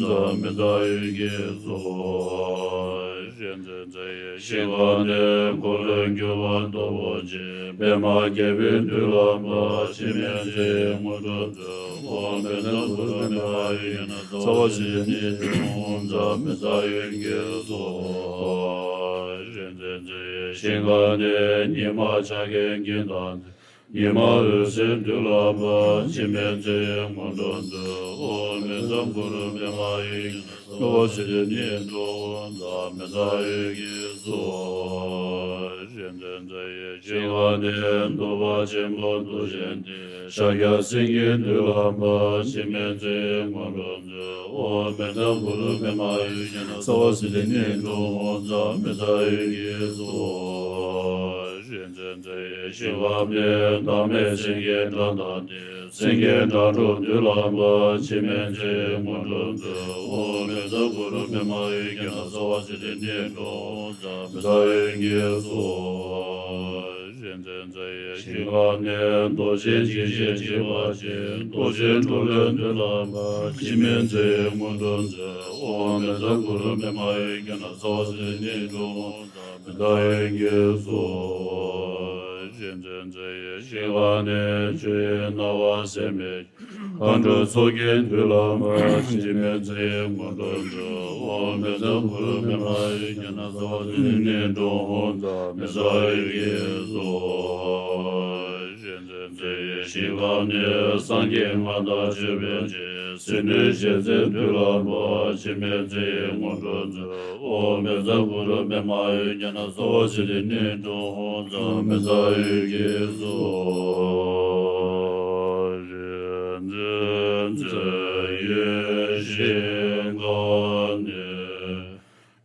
ཛྙཱ་མི་ཛ་ཨཱ་ཡུར་གྱིས་སོ། རིག་འཛིན་མཛད་པའི་ཞིང་ཁམས་ནས། འཁོར་ལོས་སྒྱུར་བ་སྟོབས་པོ་ཆེ། པདྨ་རྒྱལ་པོའི་མདུན་ལམ་སྤངས། འཆི་མེད་མཛད་པའི་སྔོན་འགྲོ་མཛོད། ཨོཾ་བཛྲ་གུ་རུ་པདྨ་ཨཱ་ཡུར་ཛྙཱ་ན་ས་བ་ཙི་ཏི་ནཱི་གྲོ་ཛྙཱ་མི་ཛ་ཨཱ་ཡུར་གྱིས་སོ། རིག་འཛིན་མཛད་པའི་ཞིང་ཁམས་ནས། ཉི་མ་འཆར་ཀའི་འགྱིང་དང་ལྡན། ཉི་མ་འོད་ཟེར་མདུན་ལམ་སྤངས། འཆི་མེད་མཛད་པའི་སྔོན་འགྲོ་མཛོད། ཨོཾ་བཛྲ་གུ་རུ་པདྨ་ཨཱ་ཡུར་ཛྙཱ་ན་ས་བ་ཙི་ཏི་ནཱི་གྲོ་ཛྙཱ་མི་ཛ་ཨཱ་ཡུར་གྱིས་སོ། རིག་འཛིན་མཛད་པའི་ཞིང་ཁམས་ནས། གདུག་པ་ཆེན་པོ་འདུ་ཤེས་འདི། ཤཱཀྱ་སེང་གེའི་མདུན་ལམ་སྤངས། འཆི་མེད་མཛད་པའི་སྔོན་འགྲོ་མཛོད། ཨོཾ་བཛྲ་གུ་རུ་པདྨ་ཨཱ་ཡུར་ཛྙཱ་ན་ས་བ་ཙི་ཏི་ནཱི་གྲོ་ཛྙཱ་མི་ཛ་ཨཱ་ཡུར་གྱིས་སོ། རིག་འཛིན་མཛད་པའི་ཞིང་ཁམས་ནས། མདའ་མེད་སེང་གེའི་སྒྲ་དང་ལྡན། སེང་གེ་སྒྲ་སྒྲོགས་མདུན་ལམ་སྤངས། འཆི་མེད་མཛད་པའི་སྔོན་འགྲོ་མཛོད། ཨོཾ་བཛྲ་གུ་རུ་པདྨ་ཨཱ་ཡུར་ཛྙཱ་ན་ས་བ་ཙི་ཏི་ནཱི་གྲོ་ཛྙཱ་མི་ཛ་ཨཱ་ཡུར་གྱིས་སོ། རིག་འཛིན་མཛད་པའི་ཞིང་ཁམས་ནས། རྡོ་རྗེ་འཇིགས་བྱེད་འཇིགས་པ་ཆེ། རྡོ་རྗེ་གྲོ་ལོད་མདུན་ལམ་སྤངས། འཆི་མེད་མཛད་པའི་སྔོན་འགྲོ་མཛོད། ཨོཾ་བཛྲ་གུ་རུ་པདྨ་ཨཱ་ཡུར་ཛྙཱ་ན་ས་བ་ཙི་ཏི་ནཱི་གྲོ་ཛྙཱ་མི་ཛ་ཨཱ་ཡུར་གྱིས་སོ། རིག་འཛིན་མཛད་པའི་ཞིང་ཁམས་ནས། ཆུ་ཡི་སྣང་བ་ཟད་མེད་ཀྱི། མཁའ་འགྲོའི་ཚོགས་ཀྱི་མདུན་ལམ་སྤངས། འཆི་མེད་མཛད་པའི་སྔོན་འགྲོ་མཛོད། ཨོཾ་བཛྲ་གུ་རུ་པདྨ་ཨཱ་ཡུར་ཛྙཱ་ན་ས་བ་ཙི་ཏི་ནཱི་གྲོ་ཛྙཱ་མི་ཛ་ཨཱ་ཡུར་གྱིས་སོ། རིག་འཛིན་མཛད་པའི་ ཞིང་ཁམས་ནི། སངས་རྒྱས་མངའ་བདག་སྤྱོད་པའི་སྤྱན། སྲིད་མཐའི་ཞལ་ཟས་འདུས་ལ་འབུལ། འཆི་མེད་ཚེ་ཡི་དངོས་གྲུབ་སྩོལ། ཨོཾ་བཛྲ་གུ་རུ་པདྨ་འོད་ཀྱི་ནོར། གསོལ་བ་སྲིད་མཐའི་གནས་དྲུག་ཧཱུྃ། ཚངས་མེད་ས་གཡོ་གི་གཟུགས། རིག་འཛིན་ཚེ་ཡི་ཞིང་ཁམས་ནི།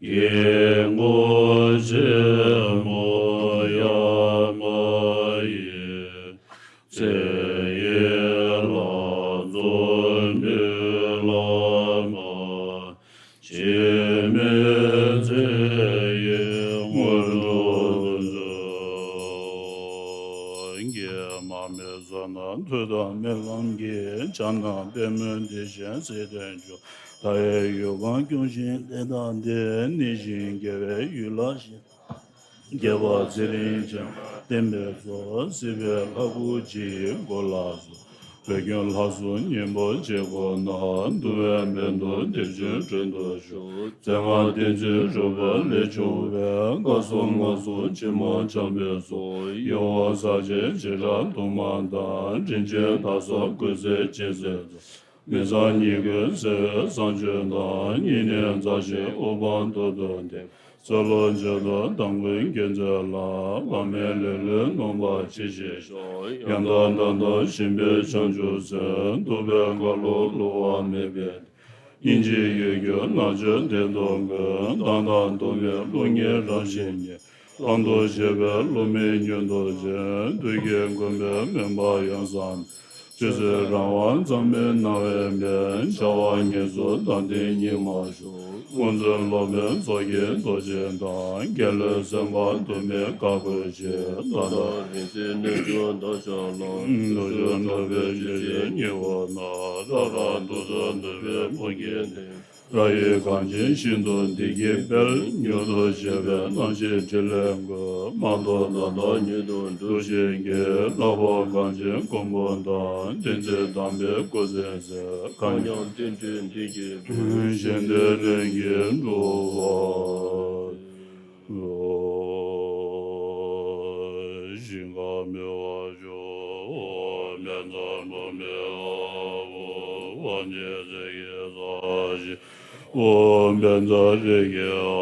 སྐྱེ་དངོས་ཆེན་མོ་ཡ་མ་ཡི། ཚེ་ཡི་ལྷ་ཚོགས་འདུས་ལ་འབུལ། འཆི་མེད་ཚེ་ཡི་དངོས་གྲུབ་སྩོལ། ཀྱེ་མ་མི་བཟད་ན་ཐུགས་དམ་རྨི་ལམ་གྱི། ཕྱག་ན་པདྨོ་དེ་བཞིན་སྲིད་མཐའི་མཆོག། མཐའ་ཡས་ཡུལ་གང་སྐྱོང་ཞིང་བསྟན་དང་ལྡན། གནས་ཤིང་རྒྱལ་བའི་ཡུལ་ལ་གཤེགས། རྒྱལ་བ་ཚེ་རིང་ཅན་བསྟན་པའི་གཙོ། སྲིད་པའི་ལྷ་སྐུ་ཅན་གོ་ལ་སོགས། བོད་ཁྱོད་ལྷ་སྲུང་གཉན་པོ་ཆེ་ཁོ་ན། འདུལ་བའི་བོན་སྟོན་སྡེ་བཞིའི་མགྲོན་དུ་ཞུགས། མཛད་ངག་བསྟན་འཛིན་རོལ་པ་ལས་བྱུང་བའི། བཀའ་སྲུང་ངག་སྲུང་ཆེན་མོ་འཇམ་དཔལ་སོགས། ཡེ་ཤེས་ཟབ་ཆེན་བྱེ་བྲག་དུ་མ་དང་། དྲིན་ཅན་དར་ཟབ་ཀུན་གསལ་སྤྱན་གཟིགས་སོགས། མི་གཙང་ཉེས་ཀུན་སེལ་བའི་བཟང་སྤྱོད་དང་། སྙིང་ནས་མཛའ་ཞིང་དབུ་འཕང་མཐོ་དུ་འདེགས། ཚེ་ལོ་མཆོད་དོ་དམ་མགོན་མཁྱེན་བརྩེ་ལ། བག་མེད་ལེ་ལོས་ནོངས་པ་ཅི་ཞིག་ཤོག། ཡང་དག་བདག་བདག་ཞིང་པའི་བྱང་ཆུབ་སེམས། ཐུབ་པའི་བཀའ་སློབ་བསླུ་བ་མེད་པའི། སྙིང་རྗེའི་ཡུལ་གྱུར་རྣལ་འབྱོར་བསྟན་སྟོང་ཀུན། བདག་དང་དུ་མའི་བློ་ངེས་རང་བཞིན་ཉིད། ལམ་དུ་བྱེད་པའི་བསླུ་མེད་མྱུར་མཐར་ཕྱིན། བདུད་ཀྱི་མགོན་པོའི་མོས་པ་ཡང་བསམ། ཆོས་སྲིད་རང་དབང་གཙང་མའི་སྣང་བས་མིན། བྱ་བ་ངན་སོང་དང་ལྡན་ཉིད་མ་ཞུགས། སྔོན་བྱོན་སློབ་དཔོན་ཚོགས་ཀྱི་རྡོ་རྗེ་དང་། རྒྱལ་བློན་སེམས་དཔའ་དུ་མས་བཀའ་བསྒོས་ཤིང་། ད་ལྟ་རིང་བསྲེལ་སྣོད་བཅུད་འདོད་ཆགས་ལ། འདོད་ཆགས་འགྲོ་བའི་རྒྱུ་ཅན་ཉེ་བོ་ན། རང་རང་འདོད་དོན་འདོད་པའི་ཕུགས་ཀྱི་གནས། རང་ཡུལ་གངས་ཅན་ཤིན་ཏུ་བདེ་སྐྱིད་དཔལ། མྱུར་དུ་བྱེད་པའི་སྣང་ཞེན་ཕྲིན་ལས་ཀུན། མ་ཐོབ་ད་ལྟ་མྱུར་དུ་འགྲུབ་ཤིག་ཀྱེ། ལྷག་པར་གངས་ཅན་མགོན་པོ་དང་། བསྟན་འཛིན་དམ་པའི་སྐུ་ཚེ་ཟད། གང་ཉམས་བསྟན་འགྲོའི་འདི་ཀྱི་ཕན། གཞན་དོན་ལྷུན་གྱིས་འགྲུབ་པར། ཞིང་ཁམས་མི་བ་ཇོ། བཛྲ་བྷཱུ་མི་ཨ་བྷཱུ། ཝཱ་ཎི་ཙི་གི་ས་ཞི། ཨོཾ་བཛྲ་རེ་ཁེ་ཨ་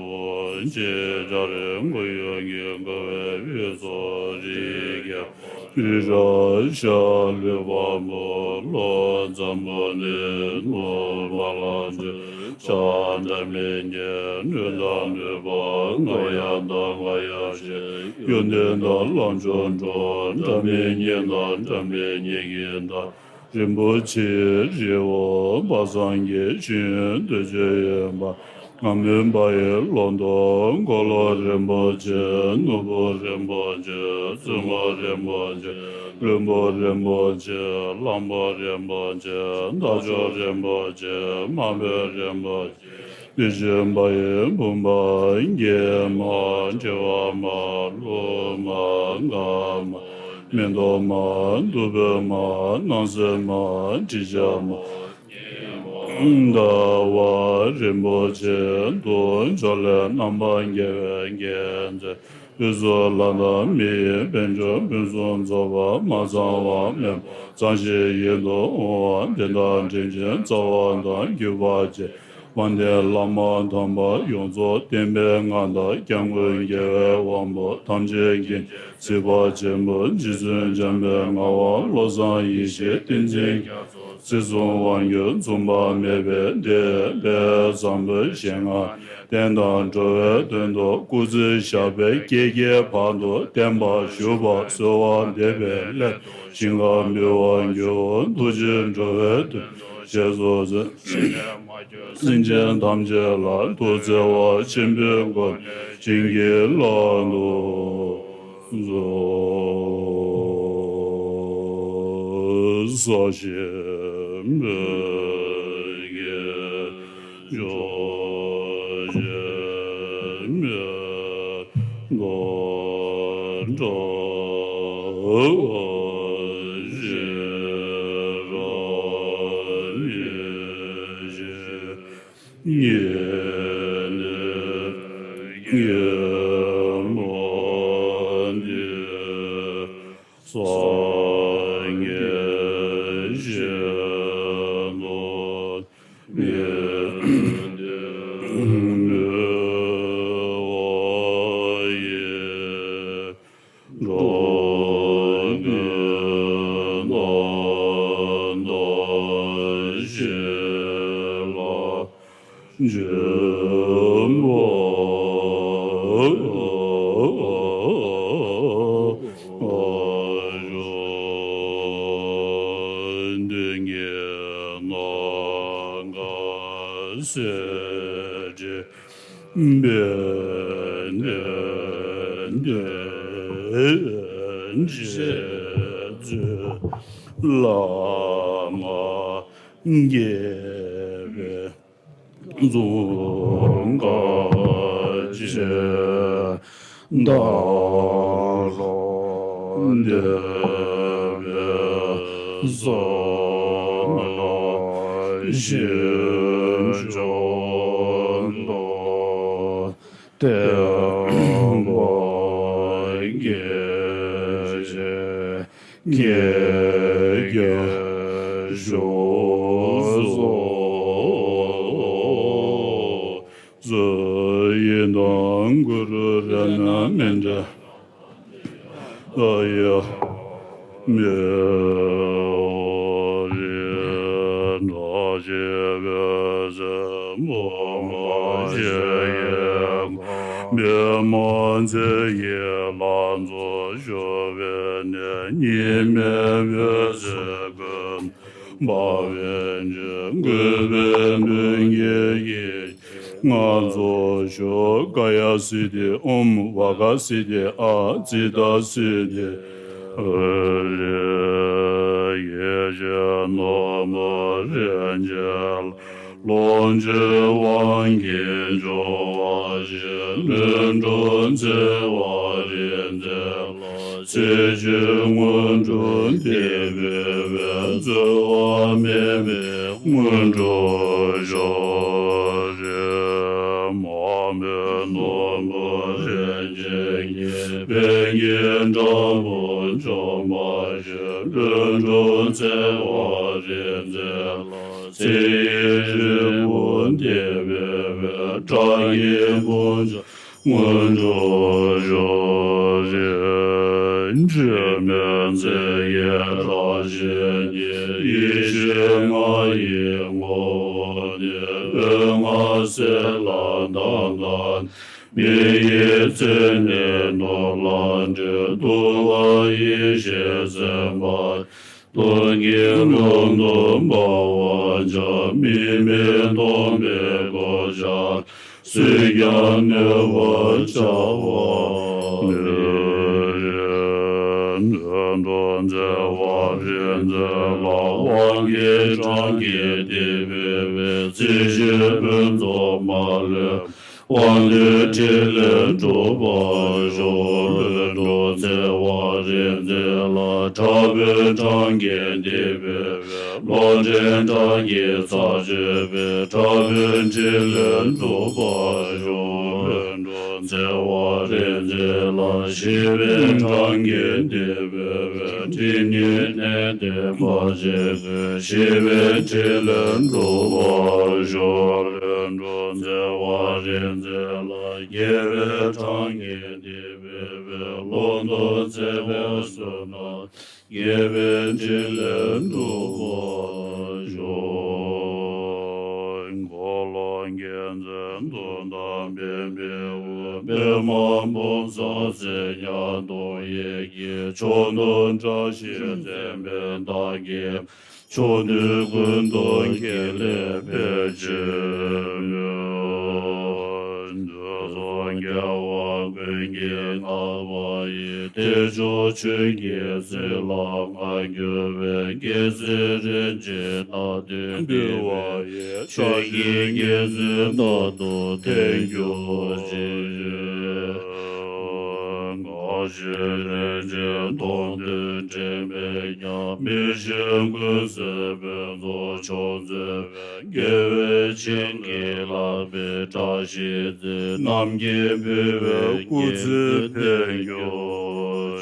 བྷཱུ། ཅེ་ཙཱ་རེ་མགོ་ཡུ་གི་མགོ་བའི་དབུས་སུ་རི་རྒྱལ། རི་རབ་ཤ་ལུས་པ་མོ། ལོ་འཛམ་བུ་གླིང་ནུབ་བ་ལང་སྤྱོད། ཤར་འདྲ་མི་གཉིས་ནུབ་དང་ནུས་པ། རྔ་ཡབ་དང་རྔ་ཡབ་ཤིང་། གཡོན་ལྡན་དང་ལམ་མཆོག་འགྲོ། འདྲ་མི་གཉིས་དང་འདྲ་མི་གཉིས་ཀྱི་མཐའ། རིན་པོ་ཆེའི་རི་བོ་པ་སངས་རྒྱས་ཤིང་། འདོད་ཆེན་ཡོན་པ་ང་མུན་པ་ཡི་ལོ་ཏོག་འཁོར་ལོ་རིན་པོ་ཆེ། ནོར་བུ་རིན་པོ་ཆེ། བཙུན་མོ་རིན་པོ་ཆེ། བློན་པོ་རིན་པོ་ཆེ། གླང་པོ་རིན་པོ་ཆེ། རྟ་མཆོག་རིན་པོ་ཆེ། དམར་པོ་རིན་པོ་ཆེ། དེ་བཞིན་པ་ཡི་བུམ་པ་སྐྱེས་མ། བྱེ་བ་མ། ལྷུང་མ། འགགས་མ། མེ་ཏོག་མ། བདུག་སྤོས་མ། སྣང་གསལ་མ། དྲི་ཆབ་མ། ཟླ་བ་རིན་པོ་ཆེ་དུག་མཆོག་ལས་རྣམ་པར་རྒྱལ་བའི་རྒྱལ་མཚན། དབུས་སུ་ལྷ་དང་མི་ཡི་དཔལ་འབྱོར་ཕུན་སུམ་ཚོགས་པ། མ་ཚང་བ་མེད་པ་ཚང་ཞིང་ཡིད་དུ་འོང་བ། དེ་དག་དྲིན་ཅན་རྩ་བ་དང་བརྒྱུད་པ་ཅན། དབང་ལྡན་བླ་མ་དམ་པ་ཡོངས་རྫོགས། བསྟན་པའི་མངའ་བདག་སྐྱབས་མགོན་རྒྱལ་བའི་དབང་པོ། ཐམས་ཅད་མཁྱེན་ཅིང་གཟིགས་པ་ཆེན་པོ། རྗེ་བཙུན་འཇམ་པའི་ངག་དབང་བློ་བཟང་ཡེ་ཤེས་བསྟན་འཛིན་རྒྱ་མཚོ། སྲིད་གསུམ་དབང་སྒྱུར་མཚུངས་པ་མེད་པའི་སྡེ། དཔལ་བཟང་པོའི་ཞལ་སྔ་བསྟན་དང་འགྲོ་བའི་དོན་དུ་སྐུ་ཚེ་ཞབས་པད་བསྐལ་བརྒྱའི་བར་དུ་བརྟན་པར་བཞུགས་པར་གསོལ་བ་འདེབས་པའི་སླད། ཞིང་ཁམས་མི་བ་འགྱུར། ཐུགས་རྗེས་འགྲོ་བའི་དོན་བྱེད་སོ་ཟེར། སེམས་ཅན་ཐམས་ཅད་ལ་ཐུགས་བརྩེ་བ་ཆེན་པོའི་སྒོ་ནས་བྱིན་གྱིས་བརླབ་ཏུ་གསོལ། ས་གཞི་མི་གི་ཇོ་ཞེས་མི་ནོར་འགྲོ་ཞེས་ར་ཡེ་ཤེས། ཉེ་ལེ་ཉེ་མོ་འདི་ས་ ངེས་ཤེས་དང་། ངེས་ཏེ་མེད་པ་ཡི། གྲངས་ཀྱི་རྣམ་དག་ཞེས་ལ། འཇིག་པ་ཡི། དུས་ངན་ནམ་མཁའ་ཟད་འགྲིབ་པའི་གནས། དོན་ཆེན་ཚུལ་ལ་མ་འགལ་བའི། གཟུགས་སྐུ་ཅན་བདག་ལ་འདུད་པའི་བསམ་པ་ཞིག་བྱུང་དུ། བསྟན་པ་རྒྱས་བྱེད་ཀྱི་རྒྱུར་བཞུགས་སུ་གསོལ། ཡི་དམ་གུ་རུ་རཏྣ་མཎྜལ་ཡ། མེ་རི་ནགས་ཀྱི་འོད་ཟེར་མུན་པ་ཞི་ཡི། པདྨ་འཛིན་གྱི་ལྷ་ཚོགས་བཞུགས་པའི་གནས། ཉི་མའི་འོད་ཟེར་ཀུན་འབར་བའི་ལྗོངས། གུས་པས་མདུན་བསྐྱེད་ཀྱི་སྔགས་ཚོགས་ཞུ། ག་ཡ་སིདྡྷི་ཨོཾ་བ་ག་སིདྡྷི་ཨ་ཙི་ཏ་སིདྡྷི་ཧ་རེ། ཡེ་ཤེས་ནོར་བུ་རིན་ཆེན་ལ། ལོངས་སྤྱོད་དབང་གིས་འབྱུང་བ་བཞི། ལྷུན་གྲུབ་འཚེར་བ་རིག་འཛིན་ལ། ཚེ་ཕྱི་དངོས་གྲུབ་འདི་འབུལ་བའི། རྩོལ་བ་མེད་པའི་དངོས་གྲུབ་ཤོག་ཅིག་མར་མེ་ནོར་བུ་རིན་ཆེན་གྱི། ཕན་གྱི་བྲང་བུ་འཇོམས་པ་བཞིན། ལྷུན་གྲུབ་འཚེར་བ་རིག་འཛིན་ལ། ཚེ་ཡི་རིལ་བུ་འདི་འབུལ་བའི། བྲག་གི་བུམ་ཆུ་དངོས་གྲུབ་ཤོག་ཅིག་འབྲལ་མེད་མཛད་ཀྱི་བདག་གཞན་གྱི། ཡེ་ཤེས་ལྔ་ཡི་ངོ་བོ་ནི། འོད་ལྔ་གསལ་ལ་མདངས་དང་ནི། མི་ཡི་མཚན་ནི་ནོར་ལྷ་འདྲེ། བསྡུ་བ་ཡེ་ཤེས་སེམས་དཔའ། སྟོང་ཉིད་ཀུན་ཏུ་འབར་བར་བྱ། མིག་མི་སྟོང་པའི་གོ་ཆ། སུས་ཀྱང་གནོད་པར་བྱ་བ་མེད། ལྷུན་གྲུབ་འཚེར་བ་རིག་འཛིན་ལ། དབང་གི་གྲངས་ཀྱིས་འདི་འབུལ་བའི། རྩིས་བཞིན་ཕུན་ཚོགས་མ་ལུས། དབང་འདུས་ཕྲིན་ལས་འགྲུབ་པར་ཤོག་ལྷུན་གྲུབ་འཚེར་བ་རིག་འཛིན་ལ། དྲག་པོའི་གྲངས་ཀྱིས་འདི་འབུལ་བའི། ལོག་འདྲེན་གྲངས་ཀྱིས་ཚར་གཅོད་པའི། དྲག་པོའི་ཕྲིན་ལས་འགྲུབ་པར་ཤོག་ལྷུན་གྲུབ་འཚེར་བ་རིག་འཛིན་ལ། ཞི་བའི་གྲངས་ཀྱིས་འདི་འབུལ་བའི། སྒྲིབ་གཉིས་ནད་དེ་མ་བྱེད་པའི། ཞི་བའི་ཕྲིན་ལས་འགྲུབ་པར་ཤོག་ལྷུན་གྲུབ་འཚེར་བ་རིག་འཛིན་ལ། དགེ་བའི་གྲངས་ཀྱིས་འདི་འབུལ་བའི། ལོག་འདོད་འཚེ་བའི་བསོད་ནམས། དགེ་བའི་ཕྲིན་ལས་འགྲུབ་པར་ཤོག་འཁོར་ལོ་བརྒྱ་བྱིན་དུང་དང་བེམ་པོའི་དབུས། པདྨ་འབུམ་ཚོགས་ཟེར་ཉམས་རྟོགས་ཡེ་ཤེས། ཕྱོགས་དུས་བཀྲ་ཤིས་བརྩེགས་པའི་མདངས་ཀྱིས། ཕྱོགས་དུས་ཀུན་ཏུ་དགེ་ལེགས་འཕེལ་ཕྱིར་མོས། འདོད་སོགས་རྒྱལ་བ་ཀུན་གྱིས་བསྔགས་པ་ཡི། བདེ་མཆོག་ཆོས་ཀྱི་ཚུལ་ལ་མངའ་གྱུར་པའི། རྒྱལ་སྲས་རིན་ཆེན་སྣ་བདུན་འབུལ་བ་ཡི། ཕྱག་གི་རྒྱལ་མཚན་རྣམས་དང་ལྡན་གྱུར་ཅིག་ངར་ཤེས་རིན་ཆེན་མདོངས་བདུན་སྤྲིན་མེད་ཉམས། མི་ཤེས་ཀུན་སེལ་ཕུན་ཚོགས་མཆོག་མཛད་པའི། དགེ་བའི་བྱིན་གྱིས་བརླབས་པའི་བཀྲ་ཤིས་རྩེ། ནམ་མཁའི་འཕུར་བའི་སྐུ་ཚེ་འཕེལ་གྱུར་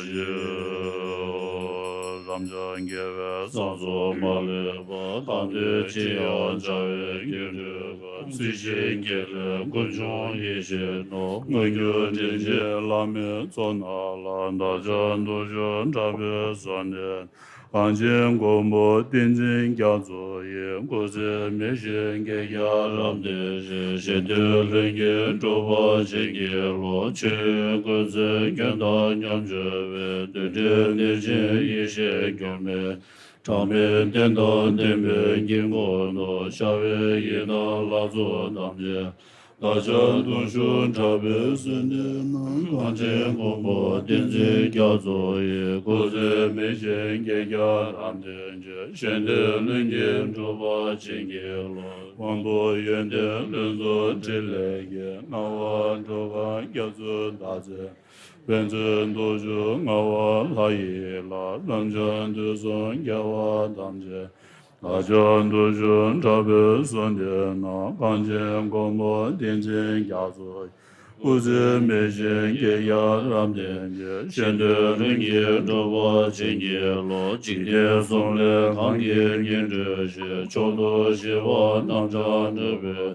ཅིག་ཐམས་ཅད་དགེ་བའི་ས་སོགས་མ་ལུས་པ། གང་འདུལ་ཅི་ཡང་བྱ་བའི་རྒྱུར་གྱུར་པ། ཚུལ་ཤིང་གི་ལས་ཀུན་འབྱུང་ཡེ་ཤེས་སྣང་། མངོན་གྱུར་དྲིན་ཅན་བླ་མའི་ཚོགས་རྣམས་ལ། བདག་ཅག་གདུང་ཤུགས་དྲག་པོས་གསོལ་འདེབས། གངས་ཅན་མགོན་པོ་བསྟན་འཛིན་རྒྱ་མཚོ་ཡི། སྐུ་ཚེ་མི་ཤིགས་བསྐལ་བརྒྱར་རབ་བརྟན་ཅིང་། གཞན་དོན་ལྷུན་གྱིས་འགྲུབ་པར་བྱིན་གྱིས་རློབས། ཆོས་ཀུན་རྫོགས་ཁྱོད་དང་མཉམ་སྦྱོར་བའི། རྡུལ་བྲལ་གནས་ཆེན་ཡེ་ཤེས་སྒྱུ་མའི། གྲངས་མེད་རྟེན་དང་བརྟེན་པའི་དཀྱིལ་འཁོར་དུ། ཤར་བའི་ཡི་དམ་ལྷ་ཚོགས་ཐམས་ཅད། བདག་ཅག་གདུང་ཤུགས་དྲག་པོས་གསོལ་འདེབས་ན། གངས་ཅན་མགོན་པོ་བསྟན་འཛིན་རྒྱ་མཚོ་ཡི། སྐུ་ཚེ་མི་ཤིགས་བསྐལ་བརྒྱར་རབ་བརྟན་ཅིང་། གཞན་དོན་ལྷུན་གྱིས་འགྲུབ་པར་བྱིན་གྱིས་རློབས། དབང་པོ་ཡོན་ཏན་ལྷུན་རྫོགས་ཕྲིན་ལས་ཀྱི། སྣང་བ་འགྲོ་བ་རྒྱ་མཚོའི་ཟླ་མཛེས། ཕན་ཚུན་རྟོག་འཇུག་ངག་དབང་ལྷ་ཡི་ལྷ། རབ་འབྱམས་དུས་གསུམ་རྒྱལ་བ་ཐམས་ཅད། བདག་ཅག་གདུང་ཤུགས་དྲག་པོས་གསོལ་འདེབས་ན། གངས་ཅན་མགོན་པོ་བསྟན་འཛིན་རྒྱ་མཚོ། སྐུ་ཚེ་མི་ཤིགས་བསྐལ་བརྒྱར་རབ་བརྟན་ཅིང་། གཞན་དོན་ལྷུན་གྱིས་འགྲུབ་པར་བྱིན་གྱིས་རློབས། འཇིག་རྟེན་གསུམ་ལས་གང་གིས་སྙན་སྒྲོན་ཞིང་། མཆོག་ཏུ་གཤེགས་པ་རྣམ་གྲངས་སྒྲོལ་བའི།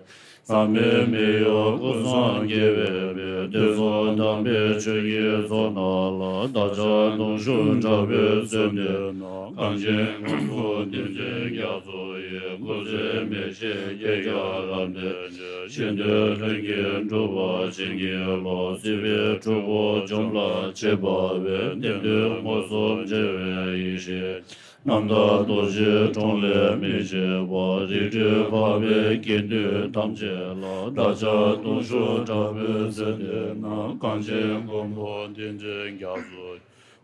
ཟག་མེད་མི་གཡོ་ཀུན་བཟང་རྒྱལ་བའི་དཔལ། དུས་གསུམ་དམ་པའི་ཆོས་ཀྱི་ཚོགས་རྣམས་ལ། བདག་ཅག་གདུང་ཤུགས་དྲག་པོས་གསོལ་འདེབས་ན། གངས་ཅན་མགོན་པོ་བསྟན་འཛིན་རྒྱ་མཚོ་ཡི། སྐུ་ཚེ་མི་ཤིགས་བསྐལ་བརྒྱར་རབ་བརྟན་ཅིང་། གཞན་དོན་ལྷུན་གྱིས་འགྲུབ་པར་བྱིན་གྱིས་རློབས། སྲིད་པའི་འཁྲུལ་འཁོར་འཇོམས་ལ་བྱེད་པ་བའི། བདེན་དོན་མངོན་སུམ་མཇལ་བའི་ཡེ་ཤེས། རྣམ་དག་རྡོ་རྗེའི་གྲོང་ལས་མི་ཕྱེད་པ། རིགས་རུས་འཕགས་པའི་དགེ་འདུན་ཐམས་ཅད་ལ། བདག་ཅག་གདུང་ཤུགས་དྲག་པོས་གསོལ་འདེབས་ན། གངས་ཅན་མགོན་པོ་བསྟན་འཛིན་རྒྱ་མཚོ།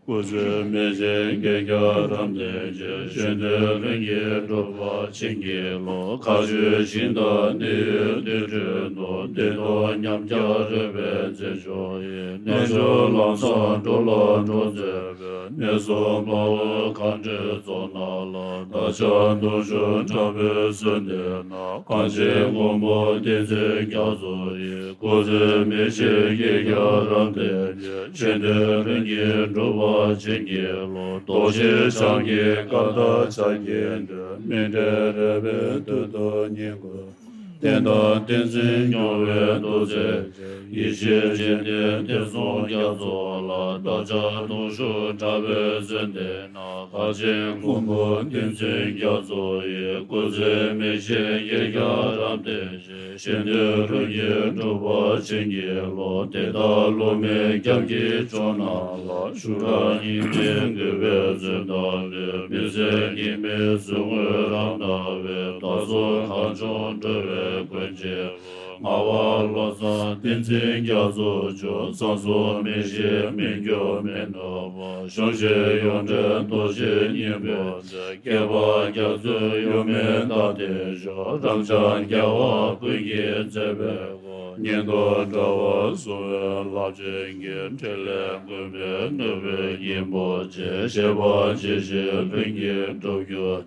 སྐུ་ཚེ་མི་ཤིགས་བསྐལ་བརྒྱར་རབ་བརྟན་ཅིང་། གཞན་དོན་ལྷུན་གྱིས་འགྲུབ་པར་བྱིན་གྱིས་རློབས། མཁའ་སྤྱོད་ཞིང་དང་གནས་ཡུལ་དུར་ཁྲོད་དུ། བདེ་སྟོང་ཉམས་ཀྱང་རོལ་པའི་རྩེ་མཆོག་ཡིན། གནས་མཆོག་ལམ་བཟང་འགྲོ་ལ་འགྲོ་མཛད་པའི། གནས་གསུམ་དཔའ་བོའི་མཁའ་འགྲོའི་ཚོགས་རྣམས་ལ། བདག་ཅག་གདུང་ཤུགས་དྲག་པོས་གསོལ་འདེབས་ན། གངས་ཅན་མགོན་པོ་བསྟན་འཛིན་རྒྱ་མཚོ་ཡི། སྐུ་ཚེ་མི་ཤིགས་བསྐལ་བརྒྱར་རབ་བརྟན་ཅིང་། གཞན་དོན་ལྷུན་གྱིས་འགྲུབ་པར་བྱིན་གྱིས་རློབས། རྡོ་རྗེ་འཆང་གི་བཀའ་ལྟར་ཕྱག་གིས་མཐུན། སྨིན་གྲོལ་རོལ་པའི་མདུན་དུ་བསྙེན་བཀུར། རྟེན་དང་བསྟན་འཛིན་སྐྱོང་བའི་ཐུགས་རྗེ་ཅན། ཡེ་ཤེས་སྤྱན་ལྡན་བསྟན་སྲུང་རྒྱ་མཚོ་ལ། བདག་ཅག་གདུང་ཤུགས་དྲག་པོས་གསོལ་འདེབས་ན། གངས་ཅན་མགོན་པོ་བསྟན་འཛིན་རྒྱ་མཚོ་ཡི། སྐུ་ཚེ་མི་ཤིགས་བསྐལ་བརྒྱར་རབ་བརྟན་ཅིང་། གཞན་དོན་ལྷུན་གྱིས་འགྲུབ་པར་བྱིན་གྱིས་རློབས། དེ་ལྟར་སློབ་མའི་སྐྱབས་ཀྱི་མཆོག་རྣམས་ལ། ཞུ་དག་སྙིང་ནས་གུས་པས་བརྩོན་བཏབ་པའི། མི་ཟད་ཉི་མའི་གཟུགས་བརྙན་རབ་སྣང་བའི། བདག་སོགས་གངས་ལྗོངས་འགྲོ་བའི་མགོན་ཆེན་པོ། ངག་དབང་བློ་བཟང་བསྟན་འཛིན་རྒྱ་མཚོ་མཆོག། བསམ་སོགས་མི་ཤེས་མི་འགྱུར་མི་ནུབ་པ། གཞུང་ཆེན་ཡོངས་འདྲེན་རྡོ་རྗེ་སྙིང་པོའི་རྩལ། བསྐལ་པ་རྒྱ་མཚོའི་གཡོ་མེད་ལྟ་སྟེ་བཞུགས། རབ་འབྱམས་རྒྱལ་བ་ཀུན་གྱི་མཛད་པའི་སྐུ། སྙན་དུ་འདྲ་བར་གསུང་བའི་རླབས་ཆེན་གྱི། ཕྲིན་ལས་མགོན་པོའི་ནོར་བུའི་སྙིང་པོ་ཅན། བཞད་པ་ཇི་བཞིན་ལྷུན་གྱིས་གྲུབ་གྱུར།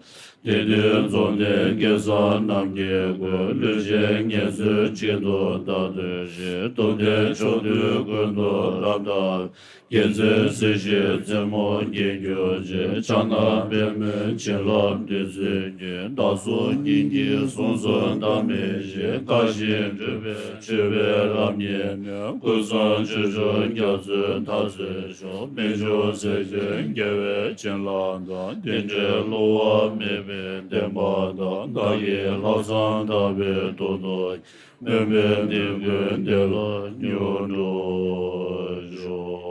དེང་འདིར་འཛོམས་ནས་སྐལ་བཟང་རྣམས་ཀྱི་མགོན། ལུས་ཅན་ངལ་འཚོའི་གཅིག་ཏུ་བདག་བསྟོད་ཅིང་། ཐུབ་བསྟན་ཕྱོགས་དུས་ཀུན་ཏུ་རབ་བརྟན། རྒྱལ་མཚན་སྲིད་ཞིའི་རྩེ་མོར་འགེངས་གྱུར་ཅིང་། ཕྱག་ན་པདྨོའི་བྱིན་རླབས་བདུད་རྩིའི་རྒྱུན། བདག་སོགས་སྙིང་གི་ཟུངས་སུ་འདག་མེད་ཅིང་། དགའ་བཞིན་སྤྲུལ་པའི་མཆོད་པའི་རབ་བརྙེས་ནས། ཀུན་བཟང་ཆོས་སྐྱོང་རྒྱ་མཚོའི་མཐར་སྩོལ་ཤོག། རྨད་བྱུང་སྲས་ཆེན་རྒྱལ་བའི་བྱིན་རླབས་དང་། རྟེན་འབྲེལ་བསླུ་བ་མེད་པའི་བདེན་པ་དང་། བདག་གི་ལྷག་བསམ་དག་པའི་ཐོག་ཏུ། སྨོན་པའི་གཏེར་ཀུན་བདེ་ལ་མྱུར་འགྲུབ་ཤོག།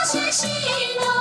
ཕྱི་ཕྱིར་འགྲོ་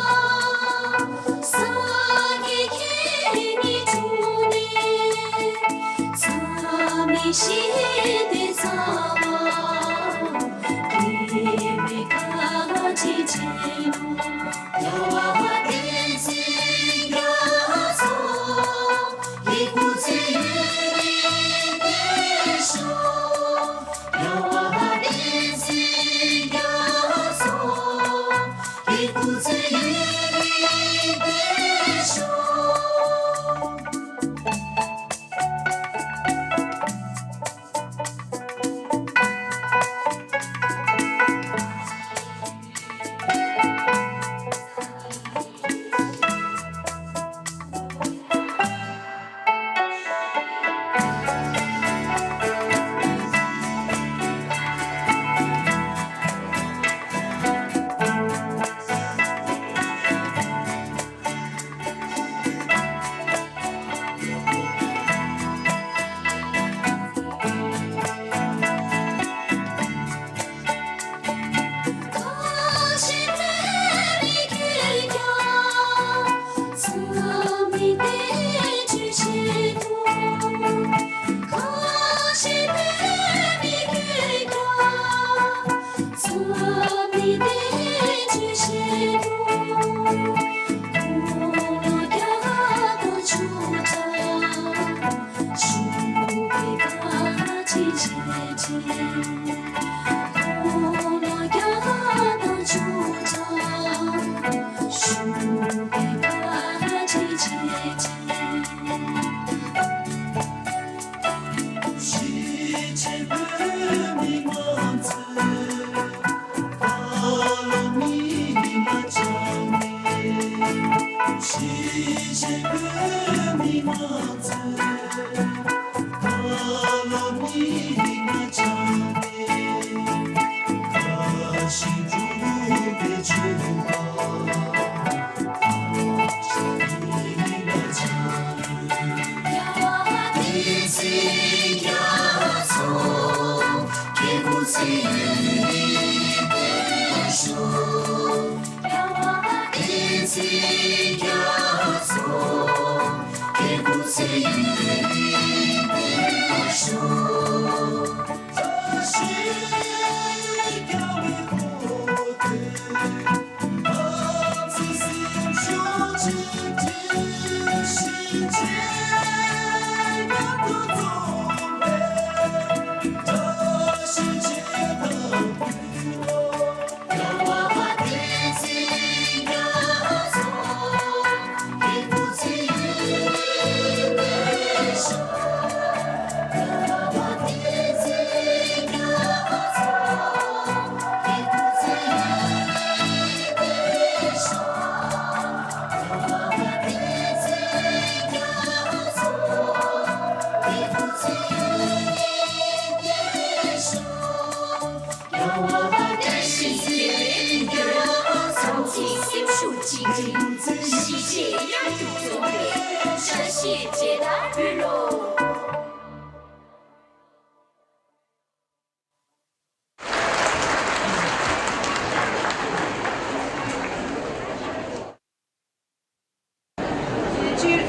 བཞིན་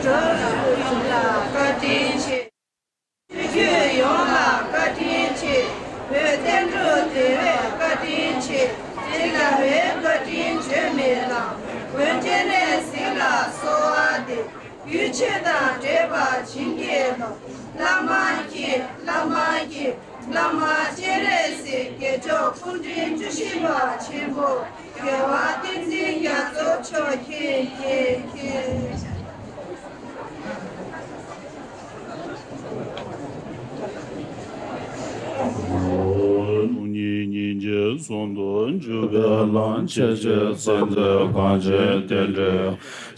ཡོངས་ལ་བཀའ་དྲིན་ཆེ། ཆོས་བརྒྱུད་ཡོངས་ལ་བཀའ་དྲིན་ཆེ། བོད་བསྟན་འགྲོ་བདེ་བའི་བཀའ་དྲིན་ཆེ། ཅེས་དགའ་བའི་བཀའ་དྲིན་བརྗོད་མེད་ལ། མགོན་སྤྱན་རས་གཟིགས་ལ་གསོལ་བ་འདེབས། རྒྱུད་ཆོས་དང་འདྲེས་པ་བྱིན་གྱིས་རློབས། བླ་མ་མཁྱེན། བླ་མ་མཁྱེན། བླ་མ་སྤྱན་རས་གཟིགས་དགེ་སྦྱོར་སྐུ་ཕྲེང་བཅུ་བཞི་པ་ཆེན་པོ་རྒྱལ་བ་བསྟན་འཛིན་རྒྱ་མཚོ་མཆོག་མཁྱེན་མཁྱེན་མཁྱེན། སྟོང་ཉིད་སྙིང་རྗེ་ཟུང་དུ་འཇུག་པའི་ལམ། ཆེས་ཆེར་གསལ་མཛད་གངས་ཅན་བསྟན་འགྲོའི་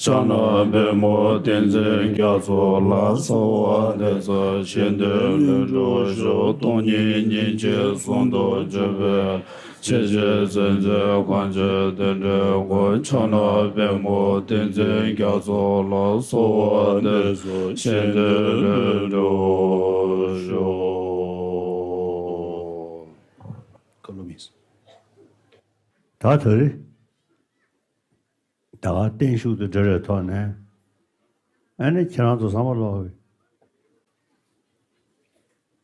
ཕྱག་ན་པདྨོ། བསྟན་འཛིན་རྒྱ་མཚོ་ལ་གསོལ་བ་འདེབས་སོ། གཞན་དོན་ལྷུན་གྲུབ་ཤོག་སྟོང་ཉིད་སྙིང་རྗེ་ཟུང་དུ་འཇུག་པའི། ཆེས་ཆེར་གསལ་མཛད་གངས་ཅན་བསྟན་འགྲོའི་མགོན། ཕྱག་ན་པདྨོ། བསྟན་འཛིན་རྒྱ་མཚོ་ལ་གསོལ་བ་འདེབས་སོ། གཞན་དོན་ལྷུན་གྲུབ་ཤོག་ད་ད་རེས། ད་ག་བརྟན་བཞུགས་དང་འབྲེལ་བའི་ཐོག་ནས། ཨ་ནི་ཁྱེད་རང་ཚོ་བསམ་བློ་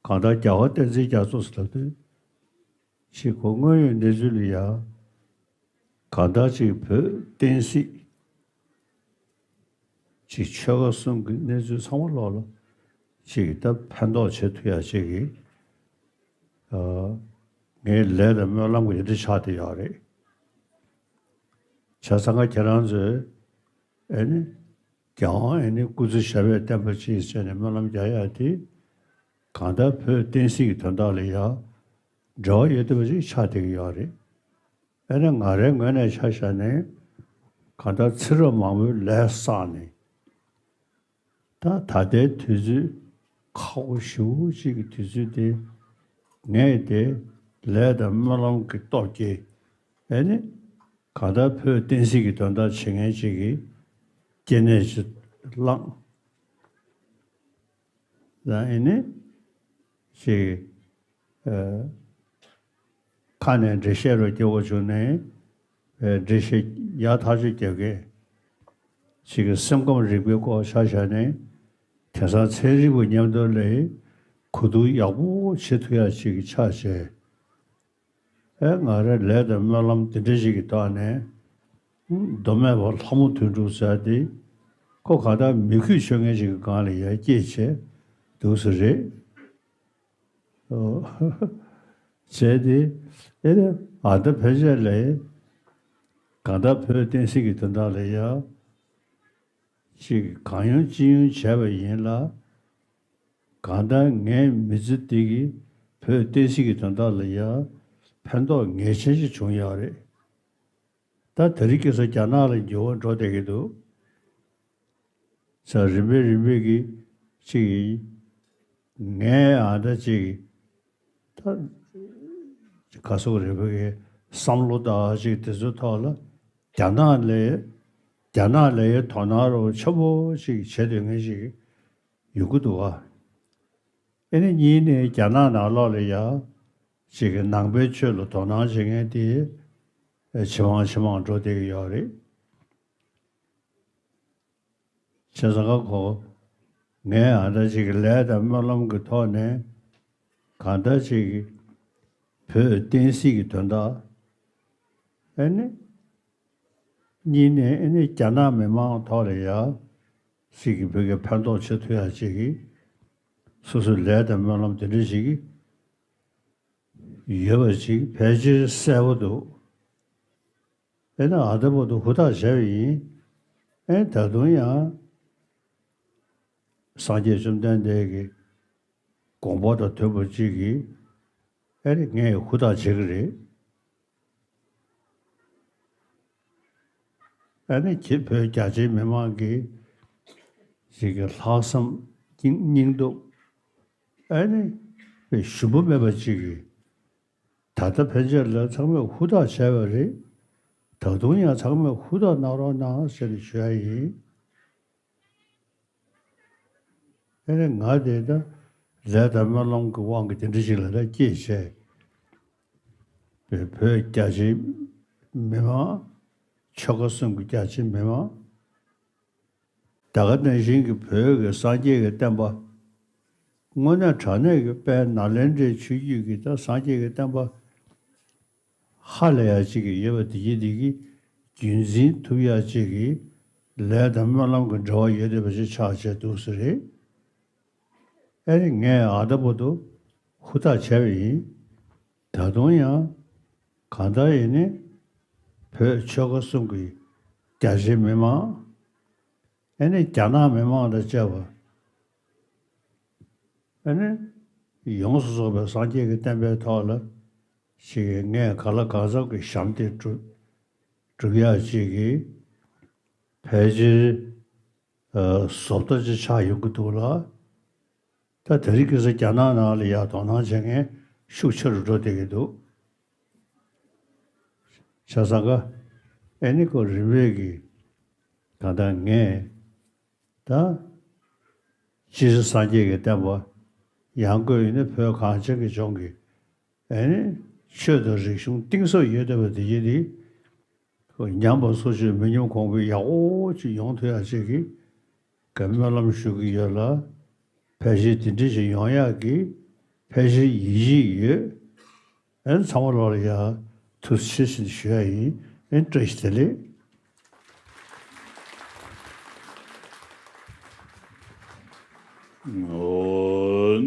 གང་ལྟར་རྒྱལ་བ་བསྟན་འཛིན་རྒྱ་མཚོ་ཟེར་ལབ་དུས། ཅིག་ཁོ་དངོས་ཡོད་གནས་ཚུལ་ལ་ཡ། གང་ལྟར་ཅིག་བོད་བསྟན་སྲིད་ཅིག་ཆོལ་ཁ་གསུམ་གྱི་གནས་ཚུལ་ཚང་མ་ལོག་ལ་ཅིག་ད་ཕན་ཐོགས་བྱེད་ཐུབ་ཡ་ཅིག་གི། ཨ། ངའི་ལས་དང་སྨོན་ལམ་གྱི་འདི་ཆགས་བསྡད་ཡོད་རེད། བྱས་ཙང་ཁྱེད་རང་ཚོས་ཨེ་ནི། རྒྱལ་དབང་ཨེ་ནི་སྐུ་ཚེ་ཞབས་པད་བརྟན་པ་ཅིག་བྱས་ནས་སྨོན་ལམ་རྒྱག་ཡ་དེ། གང་ལྟར་བོད་བསྟན་སྲིད་ཀྱི་དོན་དག་ལ་ཡ། འབྲེལ་བ་ཡོད་བསྡད་པ་ཅིག་ཆགས་བསྡད་ཀྱི་ཡོད་རེད། ཨེ་ནི་ང་རའི་ངོས་ནས་ཆ་བཞག་ནས། གང་ལྟར་ཚེ་རབས་མང་པོའི་ལས་བསགས་ནས། ད་ད་ལྟའི་དུས་ཚོད་ཁག་པོ་ཞེ་པོ་ཅིག་གི་དུས་ཚོད་དེ། ངས་དེ་ལས་དང་སྨོན་ལམ་གྱི་སྟོབས་ཀྱིས་ཨེ་ནི། གང་ལྟར་བོད་བསྟན་སྲིད་ཀྱི་དོན་དག་བྱེད་མཁན་ཅིག་གི་སྐྱེ་གནས་ཅིག་བླངས། ད་ཨེ་ནི་ཅིག་ཨ། ཁ་ནས་འགྲེལ་བཤད་རོ་སྐྱེ་བོ་བྱུང་ནས། ཨ། འགྲེལ་བཤད་ཡག་ཐག་ཆོད་རྒྱག་མཁན་ཅིག་གི་སེམས་ཁམས་རིག་པའི་སྐོར་ཆ་བཞག་ནས། དེང་སང་ཚན་རིག་པ་མཉམ་དུ་ལས་གོ་བསྡུར་ཡག་པོ་བྱེད་ཐུབ་ཡ་ཅིག་གི་ཆ་བྱས། ཨེ། ང་རའི་ལས་དང་སྨོན་ལམ་དེ་འདྲ་ཞིག་གི་ཐོག་ནས། མདོ་སྨད་པ་ལྷ་མོ་དོན་གྲུབ་ཟེར་དེ། ཁོ་གང་ལྟར་མི་གུས་ཆོས་ངན་ཞིག་གི་སྒང་ལ་ཡར་སྐྱེས་བྱས་འདུག་ས་རེད། ཨོ། བྱས་ཏེ། ཨེ་རེད། ཨ། ད་ཕལ་ཆེར་ལས། གང་ལྟར་བོད་བསྟན་སྲིད་ཀྱི་དོན་དག་ལ་ཡ། ཅིག་གང་ཡོང་ཅི་ཡོང་བྱས་པ་ཡིན་ལ། གང་ལྟར་ངའི་མི་ཚེ་འདི་གིས་བོད་བསྟན་སྲིད་ཀྱི་དོན་དག་ལ་ཡ་ཕན་ཐོགས་ངེས་ཅན་ཞིག་བྱུང་ཡོད་རེད། ད་དེ་རིང་ཁ་སང་རྒྱ་ནག་ལ་འགྱུར་བ་འགྲོ་བསྡད་ཀྱི་འདུག་ས། རིམ་པས་རིམ་པས་ཀྱིས་ཅིག་ངའི་ཨ་ད་ཅིག་ད་ག་སོག་རེ་བོ་གི་བསམ་བློ་དང་ཅིག་དེ་ཚོའི་ཐོག་ལ། རྒྱ་ནག་ལས། རྒྱ་ནག་ལས་དོ་སྣང་རོ་ཆེན་པོ་ཅིག་བྱེད་སྡོད་མཁན་ཞིག་ཡོང་གི་འདུག་ག། ཨེ་ནི་གཉིས་ནས་རྒྱ་ནག་ནང་ལོགས་ལ་ཡ་ཅིག་གི་ནང་པའི་ཆོས་ལ་དོ་སྣང་བྱེད་མཁན་དེ་ཇེ་མང་ཇེ་མང་འགྲོ་བསྡད་ཀྱི་ཡོད་རེད། བྱས་ཙང་ཁོ། ངས་ཨ་ད་ཅིག་གི་ལས་དང་སྨོན་ལམ་གྱི་ཐོག་ནས། གང་ལྟར་ཅིག་གི་བོད་བསྟན་སྲིད་ཀྱི་དོན་དག། ཨེ་ནི། གཉིས་ནས་ཨེ་ནི་རྒྱ་ནག་མི་མང་ཐོག་ལ་ཡ། ཅིག་གི་བོད་ཀྱི་ཕན་ཐོགས་བྱེད་ཐུབ་ཡ་ཅིག་གི། སོ་སོའི་ལས་དང་སྨོན་ལམ་དེ་འདྲ་ཞིག་གི་ཡོད་པ་ཅིག་ཕལ་ཆེར་གསལ་པོ་འདུག། དཔེར་ན་ཨ་ད་བར་དུ་ཧུར་ཐག་བྱས་པ་ཡིན། ཨེ་ད་དུང་ཡང་སངས་རྒྱས་བཅོམ་ལྡན་འདས་ཀྱི་དགོངས་པ་དང་མཐུན་པ་ཅིག་གིས་ཨེ་རེད། ངས་ཧུར་ཐག་བྱེད་ཀྱི་རེད། ཨེ་ནི་ཁྱེད་བོད་རྒྱ་ཆེའི་མི་མང་གིས་ཅིག་གི་ལྷག་བསམ་སྙིང་སྙིང་སྟོབས་ཨེ་ནི་ཞུམ་པ་མེད་པ་ཅིག་གིས། ད་ལྟ་ཕན་ཆད་ལ་ཚང་མས་ཧུར་ཐག་བྱས་པ་རེད། ད་དུང་ཡང་ཚང་མས་ཧུར་ཐག་གནང་རོགས་གནང་ཟེར་ནས་ཞུ་ཡ་ཡིན། ཨེ་ནས་ང་དེ་ད་ལས་དང་སྨོན་ལམ་གྱི་དབང་གིས་དེ་འདྲ་ཞིག་ལ་ད་སྐྱེས་བྱས། བོད་རྒྱ་ཆེའི་མི་མང་། ཆོལ་ཁ་གསུམ་གྱི་རྒྱ་ཆེའི་མི་མང་། ད་ག་ནང་བཞིན་གྱི་བོད་ཀྱི་སངས་རྒྱས་ཀྱི་བསྟན་པ། དངོས་གནས་དྲང་གནས་ཀྱི་དཔལ་ནཱ་ལེནྡྲའི་ཆོས་བརྒྱུད་ཀྱི་ད་སངས་རྒྱས་ཀྱི་བསྟན་པ་ཧ་ལས་ཡ་ཅིག་གི་ཡོད་པ་དེ་གྱིས་དེ་གི་རྒྱུན་འཛིན་ཐུབ་ཡ་ཅིག་གི་ལས་དང་སྨོན་ལམ་གྱི་འབྲེལ་བ་ཡོད་བསྡད་པ་ཞིག་ཆགས་བྱས་འདུག་ས་རེད། ཨེ་ནི་ངས་ཨ་ད་བར་དུ་ཧུར་ཐག་བྱས་པ་ཡིན། ད་དུང་ཡང་གང་ལྟར་ཡིན་ནི། བོད་ཆོལ་ཁ་གསུམ་གྱི་རྒྱ་ཆེའི་མི་མང་། ཨེ་ནི་རྒྱ་ནག་མི་མང་དང་བཅས་པ། ཨེ་ནི་ཡོངས་སུ་རྫོགས་པའི་སངས་རྒྱས་ཀྱི་བསྟན་པའི་ཐོག་ལ་ཞིག་གིས་ངས་གང་ལ་གང་འཚམ་གྱི་ཞབས་འདེགས་སྒྲུབ་སྒྲུབ་ཡག་ཅིག་གིས་ཕལ་ཆེར་ཨ་བཟོ་ལྟ་ཅིག་ཆགས་ཡོང་གི་འདུག་ལ། ད་དེ་རིང་ཁ་སང་རྒྱ་ནག་ནང་ལ་ཡ་དོ་སྣང་བྱེད་མཁན་ཤུགས་ཆེ་རུ་འགྲོ་བསྡད་ཀྱི་འདུག། བྱས་ཙང་ཀ་ཨེ་ནི་ཁོ་རིམ་པས་ཀྱིས་གང་ལྟར་ངས་ད་སྤྱིར་སངས་རྒྱས་ཀྱི་བསྟན་པ་ཡང་སྒོས་ཡིན་ན་བོད་གངས་ཅན་གྱི་ལྗོངས་ཀྱི་ཨེ་ནི་ཆོས་དང་རིག་གཞུང་གཏིང་ཟབ་ཡོད་བསྡད་པ་དེ་ཡིན་ཏེ། ཉམས་པ་སོགས་ཀྱི་མི་ཉམས་གོང་འཕེལ་ཡག་པོ་ཅིག་ཡོང་ཐུབ་ཡག་ཅིག་གི་ག་སྨོན་ལམ་ཞུ་གི་ཡོད་ལ། ཕལ་ཆེར་དེ་འདྲ་ཞིག་ཡོང་ཡག་གི་ཕལ་ཆེར་ཡིད་ཆེས་ཡོད། ཨན་ཚང་མ་ལོག་ལ་ཡ་ཐུགས་རྗེ་ཆེ་ཞུ་ཡ་ཡིན། ཨན་བཀྲ་ཤིས་བདེ་ལེགས།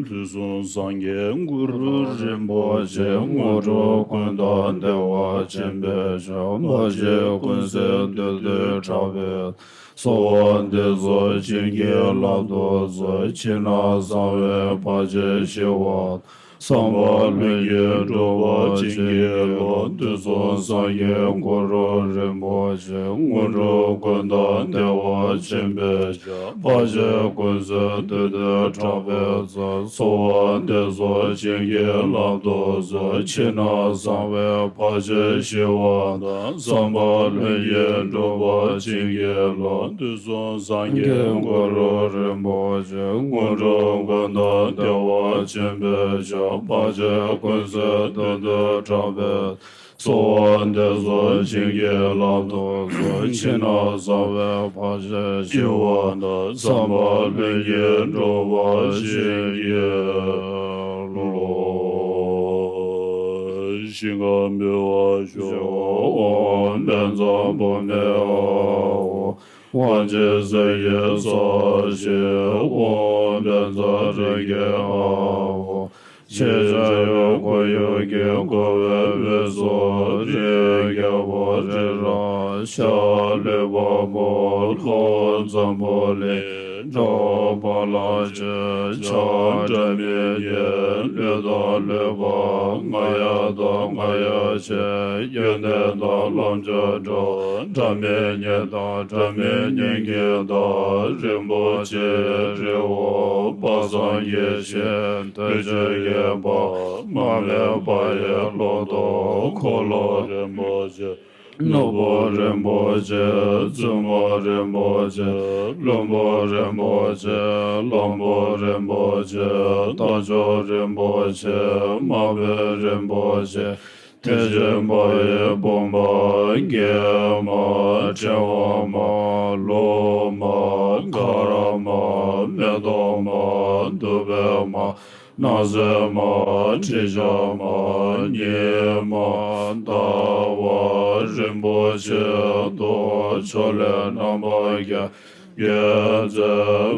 དུས་གསུམ་སངས་རྒྱས་གུ་རུ་རིན་པོ་ཆེ། དངོས་གྲུབ་ཀུན་བདག་བདེ་བ་ཆེན་པོའི་མཆོག་མ་སྐྱེས་ཀུན་གསལ་བདུད་འདུལ་དྲག་པོའི། གསོལ་བ་འདེབས་སོ་བྱིན་གྱིས་བརླབ་ཏུ་གསོལ། ཕྱི་ནང་གསང་བའི་བར་ཆད་ཞི་བ། བསམ་པ་ལྷུན་གྱིས་འགྲུབ་པར་བྱིན་གྱིས་རློབས། དུས་གསུམ་སངས་རྒྱས་གུ་རུ་རིན་པོ་ཆེ། དངོས་གྲུབ་ཀུན་བདག་བདེ་བ་ཆེན་པོའི་མཆོག་མ་སྐྱེས་ཀུན་གསལ་བདུད་འདུལ་དྲག་པོའི་ཚོགས། གསོལ་བ་འདེབས་སོ་བྱིན་གྱིས་བརླབ་ཏུ་གསོལ། ཕྱི་ནང་གསང་བའི་བར་ཆད་ཞི་བ་དང་། བསམ་པ་ལྷུན་གྱིས་འགྲུབ་པར་བྱིན་གྱིས་རློབས། དུས་གསུམ་སངས་རྒྱས་གུ་རུ་རིན་པོ་ཆེ། དངོས་གྲུབ་ཀུན་བདག་བདེ་བ་ཆེན་པོའི་མཆོག་མ་སྐྱེས་ཀུན་གསལ་བདུད་འདུལ་དྲག་པོའི། གསོལ་བ་འདེབས་སོ་བྱིན་གྱིས་བརླབ་ཏུ་གསོལ། ཕྱི་ནང་གསང་བའི་བར་ཆད་ཞི་བ་དང་། བསམ་པ་ལྷུན་གྱིས་འགྲུབ་པར་བྱིན་གྱིས་རློབས། ཞིང་ཁམས་འབུལ་བ་ཞུ། ཨོཾ་བཛྲ་བྷ་ཎི་ཨཱཿཧཱུྃ། དབང་ཆེན་གསེར་གྱི་ས་གཞི། ཨོཾ་བཛྲ་རེ་ཁེ་ཨཱཿཧཱུྃ། ཆེ་བྱ་ཡི་ཁོར་ཡུག་གི་བསྐོར་བའི་དབུས་སུ། རིགས་རྒྱལ་པོ་རི་རབ་ཤ་ལུས་འཕགས་མ་ལྷོ་འཛམ་བུ་གླིང་འགྲོ་བ་ལ་སྤྱོད་ཕྱག་སྒྲ་མི་སྙན་ལུས་དང་ལུས་འཕགས་རྔ་ཡབ་དང་རྔ་ཡབ་ཆེན་ཡོན་ཏན་དང་ལམ་གྱི་སྒྲ། སྒྲ་མི་སྙན་དང་སྒྲ་མི་སྙན་གྱི་བདག་རིན་པོ་ཆེའི་རི་བོ་དཔག་བསམ་གྱི་ཞིང་བདུད་ཀྱི་རྒྱལ་པོ་མ་སྨད་པ་ཡི་ལོ་ཏོག་འཁོར་ལོ་རིན་པོ་ཆེ། ནོར་བུ་རིན་པོ་ཆེ། བཙུན་མོ་རིན་པོ་ཆེ། བློན་པོ་རིན་པོ་ཆེ། བློན་པོ་རིན་པོ་ཆེ། རྟ་མཆོག་རིན་པོ་ཆེ། དམག་དཔོན་རིན་པོ་ཆེ། དེ་བཞིན་པ་ཡི་བུམ་པ་སྐྱེས་མ། ཕྲེང་བ་མ། ལྷུང་མ། དཀར་མ། མེ་ཏོག་མ། བདུག་སྤོས་མ། སྣང་གསལ་མ། དྲི་ཆབ་མ། ཉི་མ། ཟླ་བ། རིན་པོ་ཆེ་དང་ཕྱོགས་ལས་རྣམ་པར་རྒྱལ། རྒྱལ་མཚན་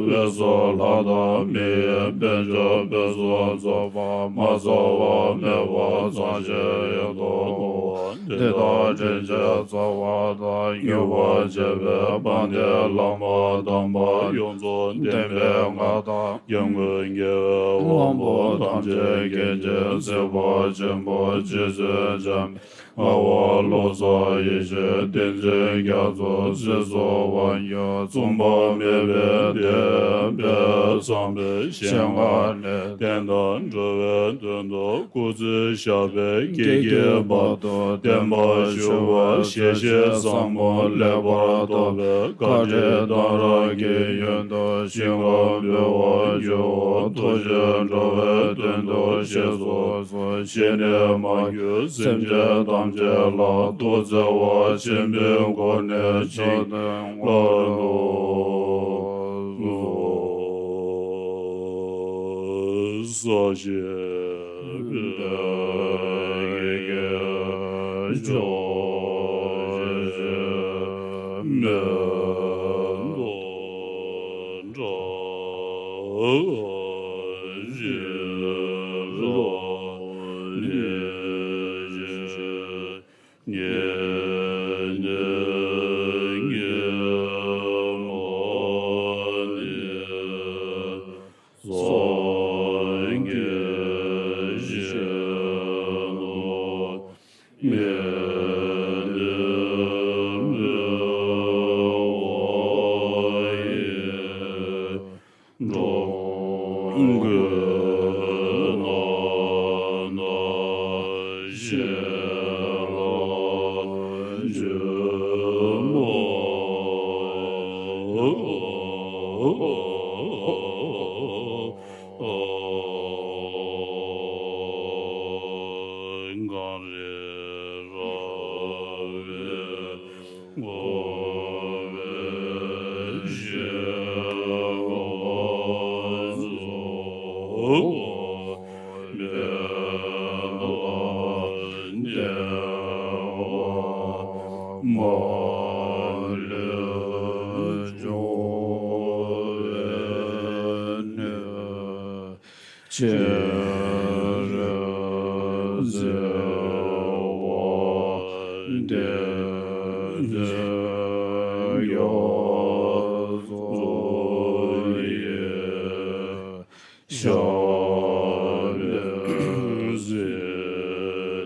དབུས་སུ་ལྷ་དང་མི། དཔལ་འབྱོར་ཕུན་སུམ་ཚོགས་པ། མ་ཚང་བ་མེད་པ། གཙང་ཞིང་ཡིད་དུ་འོང་བ། འདི་དག་དྲིན་ཅན་རྩ་བ་དང་། མྱུར་བར་མཆོད་པའི་དཔལ་ལྡན་བླ་མ་དམ་པ། ཡོངས་རྫོགས་བདེན་པའི་མངའ་བདག་སྐྱབས་མགོན་རྒྱལ་བའི་དབང་པོ། ཐམས་ཅད་མཁྱེན་ཅིང་གཟིགས་པ་ཆེན་པོ། རྗེ་བཙུན་འཇམ་དཔལ། ངག་དབང་བློ་བཟང་ཡེ་ཤེས། བསྟན་འཛིན་རྒྱ་མཚོ། སྲིད་གསུམ་དབང་ཕྱུག། མཚུངས་པ་མེད་པའི་བདེན་པ་བསམ་པའི་ཞལ་སྔ་ནས། བསྟན་དང་འགྲོ་བའི་དོན་དུ་སྐུ་ཚེ་ཞབས་པད་བསྐལ་བརྒྱའི་བར་དུ་བརྟན་པར་བཞུགས་པར་ཞལ་བཞེས་བཟང་པོ་ལེགས་པར་ཐོབ་པའི་བཀའ་དྲིན་གཏང་རག་གི་ཡོན་དུ་ཞིང་ཁམས་འབུལ་བར་འགྱུར། ཐུགས་རྗེས་འགྲོ་བའི་དོན་དུ་གཤེགས་སུ་གསོལ། ཞི་གནས་མ་གྱུར་སེམས་ཅན་ཐམས་ཅད་ལ། ཐུགས་བརྩེ་བ་ཆེན་པོའི་སྒོ་ནས་བྱིན་རླབས་ཏུ་གསོལ། ས་གཞི་པད་ཀྱི་ལྗོན་ཤིང་མེ་ཏོག་བཀྲ་ཤིས་རོ་ལི་ཞིག་ཉེ་ཉེ་ཉེ་མོ་ནི། སངས་རྒྱས་གཞན་དུ་མེད་ནས་མེད་པ་ཡི། འགྲོ་མགོན་རྣམས་ན་ཞལ་ལག་མཆོད་པ། གངས་རི་ར་བས། ཆེར་བརྩེ་བ་དེ་ཡོངས་སུ་ཡལ། ཞབས་པད་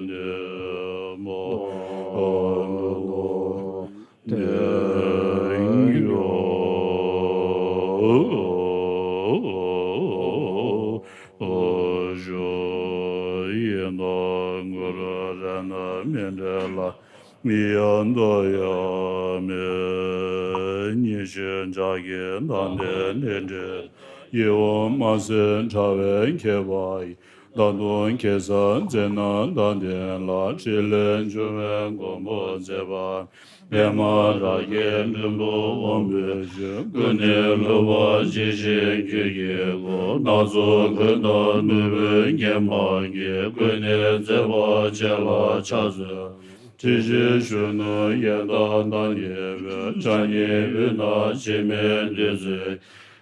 བརྟན་མ་ལུས་བརྟན་གྱུར་ཤོག། ཡིད་ནང་ངུར་རེ་ན་མི་འབྲལ་ལ། ཡིད་འདོད་ཡང་མེད་ཉི་ཤུ་འཇའ་གི་མདངས་ལྡན་ལས་འབྲས། ཡིད་འོང་མ་ཟད་དྲ་བའི་ཁྱད་པར་ཡིས། ད་དུང་ཁེ་སང་མཛད་རྣམ་དང་ལྡན་ལ། ཕྲིན་ལས་འབྱུང་བའི་མགོན་པོ་མཛད་པ། པདྨ་རཱ་གའི་མགྲོན་པོ་དབང་པོའི་མཆོག། ཀུན་ནས་བསླུ་བ་ཇི་བཞིན་ཁྱོད་ཀྱིས་བསྐོར། སྣ་ཚོགས་གོས་དང་ནོར་བུའི་སྙེ་མ་གིས། ཀུན་ནས་མཛེས་པར་བྱས་ལ་ཕྱག་འཚལ་ལོ། ཁྲི་བཞི་གཞོན་ནུ་ཡང་དག་མདངས་བརྙེས་པའི། ཕྱག་གཉིས་དབུས་ན་འཆི་མེད་བདུད་རྩིའི།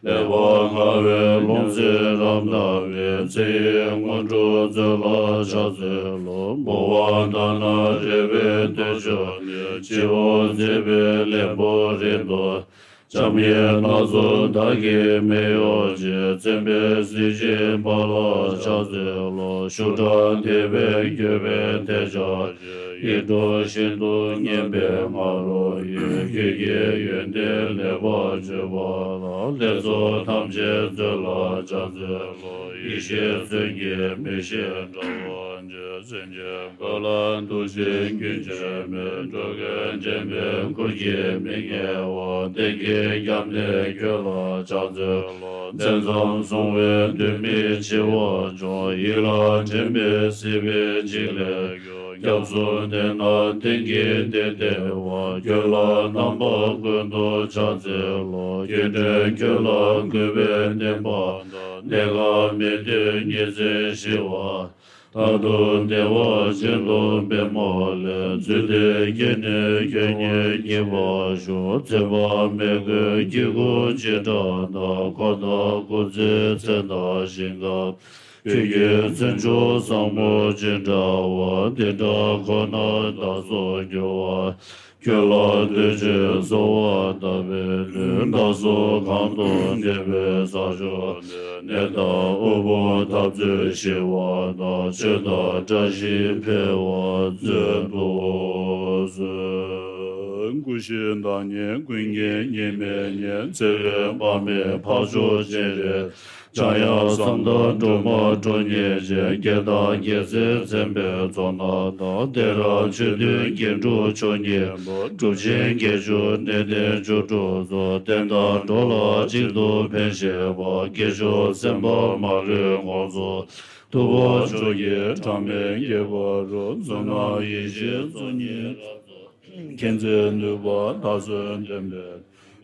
ལེགས་པར་མངའ་བའི་ལོངས་སྤྱོད་རབ་བརྟན་པའི། ཚེ་ཡི་སྔོན་འགྲོ་མཛོད་ལ་ཕྱག་འཚལ་ལོ། འབུལ་བ་དང་ནི་རེ་བའི་བདུད་མཆོག་ནི། སྤྱི་བོར་མཛེས་པའི་ལེགས་པོ་རིན་ཏོག་ཙམ། ཡང་སྣ་ཚོགས་བདག་གིས་མི་གཡོ་ཞིང་། བཙན་པོའི་གཟི་བརྗིད་འབར་ལ་ཕྱག་འཚལ་ལོ། ཤུགས་དྲག་དད་པས་བསྐྱོད་པའི་དད་ཅན། ཡིད་འཕྲོག་ཤིན་ཏུ་མཉེས་པའི་ང་རོ་ཡིས། ཁྱོད་ཀྱི་ཡོན་ཏན་ལེགས་པར་བརྗོད་པ་དང་། ལྷ་ཚོགས་ཐམས་ཅད་མཛོད་ལ་ཕྱག་འཚལ་ལོ། ཡེ་ཤེས་མཚོན་གྱི་མིག་ཤེལ་འདྲ་བ། མཚན་ལྡན་གོས་ལ་འདུ་ཞིང་རྒྱུན་ཆད་མེད། འགྲོ་ཀུན་འདྲེན་པའི་མགུལ་གྱི་མིག་བརྙན་དབང་། གཏན་གྱི་རྒྱབ་ནས་ཁྱོད་ལ་ཕྱག་འཚལ་ལོ། མཚན་ཙམ་བཟུང་བས་དུས་མིན་འཆི་བ་སྦྱོང་། ཡིད་ལ་དྲན་པས་སྲིད་པའི་འཇིགས་ལས་སྐྱོབ། སྐྱབས་སུ་འདོད་ན་གཏན་གྱི་བདེ་སྟེར་བ། ཁྱོད་ལ་རྣམ་པ་ཀུན་ཏུ་ཕྱག་འཚལ་ལོ། ཁྱོད་དྲིན་ཁྱོད་ལ་གུས་པས་བསྟེན་པ་དང་། གནས་སྐབས་མི་མཐུན་ཉི་ཚེ་ཞི་བ། མཐར་ཐུག་བདེ་བ་ཅན་དུ་འབད་མ་ལས། རྫུས་ཏེ་སྐྱེས་ནས་ཁྱོད་ཉིད་ཉེས་པར་ཤོག། ཚེ་དཔག་མེད་ཀུན་གྱི་སྐུ་ཅི་འདྲ་ན། འཁོར་དང་སྐུ་ཚེའི་མཚན་དང་ཞིང་ཁམས། ཁྱོད་ཀྱི་མཚན་མཆོག་ཟབ་མོ་ཅི་འདྲ་བ། དེ་འདྲ་ཁོ་ནར་བདག་སོགས་འགྱུར་བ། ཁྱོད་ལ་འདུད་ཅིང་གསོལ་བ་བཏབ་པའི་མཐུས། བདག་སོགས་གང་དུ་གནས་པའི་ས་ཕྱོགས་ནས། ནད་དང་དབུལ་ཕོངས་འཐབ་རྩོད་ཞི་བ་དང་། ཆོས་དང་བཀྲ་ཤིས་འཕེལ་བར་མཛོད་དུ་གསོལ། སྐུ་བཞིའི་བདག་ཉིད་ཀུན་གྱི་གཉིས་མེད་ཉིད། ཚེ་རིང་དཔག་མེད་འཕགས་མཆོག་སྤྱན་རས་གཟིགས། འཇམ་དབྱངས་བསམ་དང་སྒྲོལ་མ་ཁྲོ་གཉེར་ཅན། རྒྱལ་དང་རྒྱལ་སྲས་བཙན་པོའི་ཚོགས་རྣམས་དང་། བདེ་རབ་ཆོས་འདུལ་རྒྱན་དྲུག་མཆོག་གཉིས་པོ། གྲུབ་ཆེན་བརྒྱད་ཅུ་གནས་བརྟན་བཅུ་དྲུག་སོགས། བསྟན་དང་འགྲོ་ལ་གཅིག་ཏུ་ཕན་བཞེད་པ། སྐྱེས་མཆོག་སེམས་དཔའ་མ་ལུས་དགོངས་སུ། ཐུབ་པ་མཆོག་གི་གྲངས་མེད་བསྐལ་པ་རུ། གསུང་རབ་ཡེ་ཤེས་ཚོགས་གཉིས་རབ་ཏུ། མཁྱེན་བརྩེ་ནུས་པ་དར་ཚོན་ལྡན་པའི།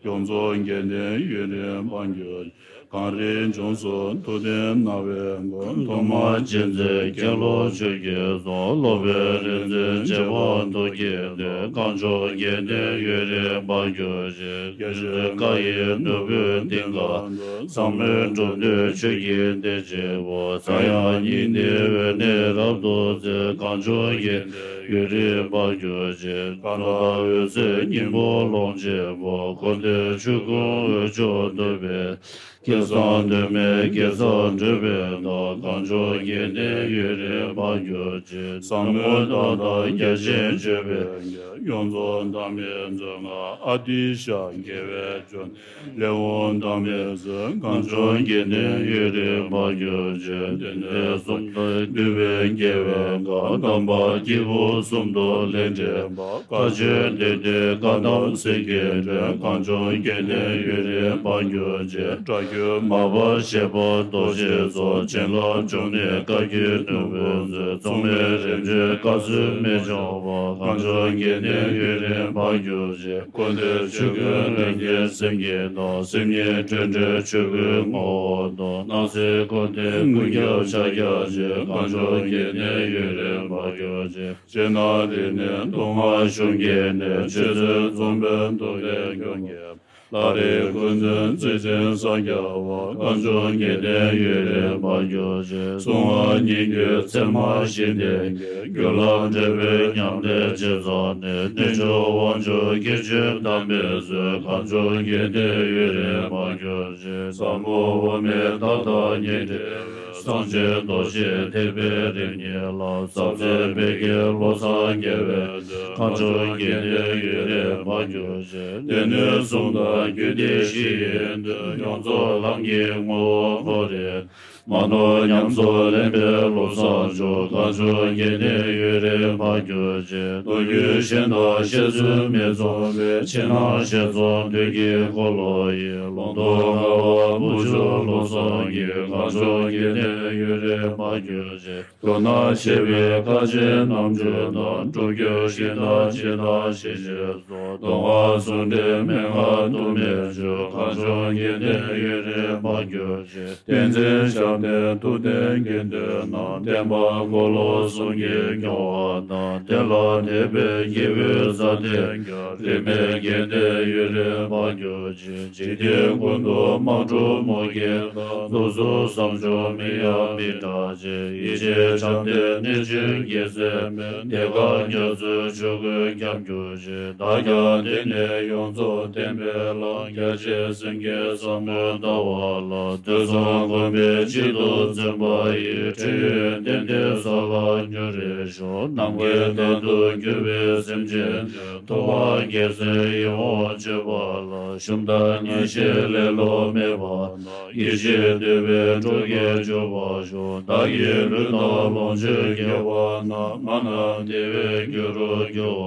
ཡོངས་རྫོགས་དགེ་འདུན་ཡུན་རིང་དཔལ་འབྱོར། གངས་རིའི་ལྗོངས་སུ་ཐུབ་བསྟན་སྣང་བའི་མགོན། ཐོག་མར་མཁྱེན་བརྩེ་མཁན་སློབ་ཆོས་ཀྱི་གཙོ། སློབ་པའི་རིག་འཛིན་རྗེ་འབངས་དུ་བསྐྱེད་དེ། གངས་ལྗོངས་དགེ་འདུན་ཡུན་རིང་དཔལ་འབྱོར་ཅིང་། རྒྱལ་སྲས་བཀའ་ཡི་ནོར་བུའི་གཏིང་ཁ་དང་། ཟབ་མོའི་འགྲོ་འདུལ་ཆོས་ཀྱི་གཏེར་ཆེན་པོ། ས་ཡང་སྙིང་ནས་འོད་གནས་རབ་ཏུ་གསལ། གངས་ལྗོངས་དགེ་འདུན་ཡུན་རིང་དཔལ་འབྱོར་ཅིང་། གང་དག་འོད་གསལ་སྙིང་པོ་ཀློང་ཆེན་པོ། འཁོར་འདས་ཆོས་ཀུན་འོད་མཆོག་ཐུབ་པའི། སྐལ་བཟང་གདོད་མའི་དགེ་རྩ་བགྲོད་པའི་མཐའ། གངས་ལྗོངས་དགེ་འདུན་ཡུན་རིང་དཔལ་འབྱོར་ཅིང་། ཟབ་མོ་ལྟ་དང་རྒྱ་ཆེན་སྤྱོད་པའི་རྒྱལ། ཡོངས་རྫོགས་བདག་མེད་མཛོད་ལྔ་ཨ་ཏི་ཤ་དགེ་བའི་ལྗོན། ལེགས་འོང་བདག་མེད་ཟེར། གངས་ལྗོངས་དགེ་འདུན་ཡུན་རིང་དཔལ་འབྱོར་ཅིང་། བདེ་གནས་གསུམ་ལྡན་འདུས་པའི་དགེ་བའི་མགོན། དམ་པ་སྐྱེས་བུ་ གསུམ་དུ་ལས་འདྲེན་པ། བཀའ་བརྒྱུད་འདི་ནི་བཀའ་གདམས་ཟིལ་གྱིས་འདྲེན། གངས་ལྗོངས་དགེ་ལྡན་ཡུན་རིང་འབངས་གྱུར་ཅིག། སྒྲ་སྒྱུར་མར་པ་ཞེས་པ་རྡོ་རྗེ་ཚོགས། བྱིན་རླབས་འབྱུང་གནས་བཀའ་བརྒྱུད་ནོར་བུ་མཛོད། མཚུངས་མེད་རིམ་བྱོན་བཀའ་སྲུང་མི་འབྱུང་བ། གངས་ལྗོངས་དགེ་ལྡན་ཡུན་རིང་འབངས་གྱུར་ཅིག། ཀུན་ཏུ་ཆོས་སྐུའི་ལྷན་སྐྱེས་སེམས་ཀྱི་ནང་། སེམས་ཉིད་སྤྲོས་བྲལ་ཆོས་སྐུའི་ངོ་བོ་དང་། སྣང་སྲིད་ཀུན་ལྡན་ཀུན་ཁྱབ་ཕྱག་རྒྱ་ཆེ། གངས་ལྗོངས་དགེ་ལྡན་ཡུན་རིང་འབངས་གྱུར་ཅིག། སྤྱན་ནམ་རིག་གནས་མཐོ་སྔགས་གཞུང་གི་གནས། ཆོས་སྲིད་འཛོམས་པའི་མཐུ་ལས་འགྱུར་ངེས། ལྷ་རིགས་ཀུན་འཛིན་རྩིས་ཆེན་ས་སྐྱ་པ། གངས་ལྗོངས་དགེ་ལྡན་ཡུན་རིང་འབངས་གྱུར་ཅིག། གསུང་ངག་སྙན་བརྒྱུད་ཚད་མ་བཞི་ལྡན་གྱི། རྒྱུད་ལམ་འབྲས་བུའི་ཉམས་ལེན་རྗེས་ཚོགས་ནས། རྣལ་འབྱོར་དབང་ཕྱུག་སྐྱེས་ཆེན་དམ་པའི་སྲོལ། གངས་ལྗོངས་དགེ་ལྡན་ཡུན་རིང་འབངས་གྱུར་ཅིག། ཟབ་མོ་དབུ་མའི་ཐབས་དང་ཉི་འབྲེལ་བའི། གསང་ཆེན་རྡོ་རྗེ་ཐེག་པའི་རིམ་གཉིས་ལ། ཟབ་ཆོས་དཔལ་གྱི་བློ་བཟང་རྒྱལ་བའི་དོན། གངས་ལྗོངས་དགེ་ལྡན་ཡུན་རིང་འབངས་གྱུར་ཅིག། སྡེ་སྣོད་གསུམ་དང་རྒྱུད་སྡེ་བཞི་ཡི་དོན། ཡོངས་རྫོགས་ལམ་གྱི་ངོ་བོ་ཁོ་རེ། མ་ནོར་ཉམས་སུ་ལེན་པའི་བློ་བཟང་མཆོག། གངས་ལྗོངས་དགེ་ལྡན་ཡུན་རིང་འབངས་གྱུར་ཅིག། མདོ་རྒྱུད་གཞན་དང་བཤད་ཚུལ་མི་མཚུངས་པའི། ཕྱི་ནང་ཞལ་འཛོམས་དུས་ཀྱི་འཁོར་ལོ་ཡི། ལུང་རྟོགས་ལྔ་པ་བུ་ཆུང་བློ་བཟང་གིས། གངས་ལྗོངས་དགེ་ལྡན་ཡུན་རིང་འབངས་གྱུར་ཅིག། མདོར་ན་བཤད་པའི་ཁ་ཆེའི་རྣམ་འགྱུར་དང་། སྒྲུབ་བརྒྱུད་བཞི་དང་སྤྱི་དང་ཞི་བྱེད་སོགས། མདོ་སྔགས་ཟུང་འབྲེལ་མན་ངག་ཏུ་མི་འགྱུར། གངས་ལྗོངས་དགེ་ལྡན་ཡུན་རིང་འབངས་གྱུར་ཅིག། བསྟན་འཛིན་ཞབས་བརྟན་ཐུབ་བསྟན་དགེ་འདུན་རྣམས། བསྟན་པ་འཁོར་ལོ་གསུམ་གྱི་སྐྱོང་བ་དང་། བསྟན་ལ་དད་པའི་སྐྱེས་བུ་རྩ་ལྡན་རྒྱ། རིས་མེད་དགེ་ལྡན་ཡུན་རིང་འབངས་གྱུར་ཅིག། འཇིག་རྟེན་ཀུན་ཏུ་དམག་འཁྲུག་མུ་གེ་དང་། སྡུག་རྩུབ་བསམ་བྱུང་མིང་ཡང་མི་གྲགས་ཅིང་། ཡེ་ཤེས་བྱམས་ལྡན་གནས་ཆེན་རྒྱལ་མཚན་མའི། གདེངས་ཀ་རྒྱ་མཚོའི་ཆོས་སྐུས་ཁྱབ་གྱུར་ཅིག། བདག་ཀྱང་འདི་ནས་ཡོངས་རྫོགས་བསྟན་པའི་ལམ། རྒྱ་ཆེ་སེམས་བསྐྱེད་ཟབ་མོའི་ལྟ་བ་ལ། ཐོས་བསམ་སྒོམ་པས་གཅིག་ཏུ་འཛིན་པ་ཡི། འཕྲིན་ཡུན་ལྡན་ཏེ་ས་ལ་མྱུར་རེ་ཤོག། ནམ་མཁའི་མཐར་ཐུག་གྱུར་པའི་སེམས་ཅན་ཐུབ་དབང་རྒྱལ་མཚན་ཡིད་འོང་སྤྱོད་པ་ལ། ཞུམ་དང་ངལ་ཞིང་ལེ་ལོ་མེད་པ་དང་། ཡིད་ཆེས་འདོད་པའི་སྤྲོ་སྐྱིད་འབྱོར་བར་ཤོག། བདག་གི་ལུས་དང་ལོངས་སྤྱོད་དགེ་བ་རྣམས། མ་ནམ་བདེ་བའི་རྒྱུ་རུ་འགྱུར་བ།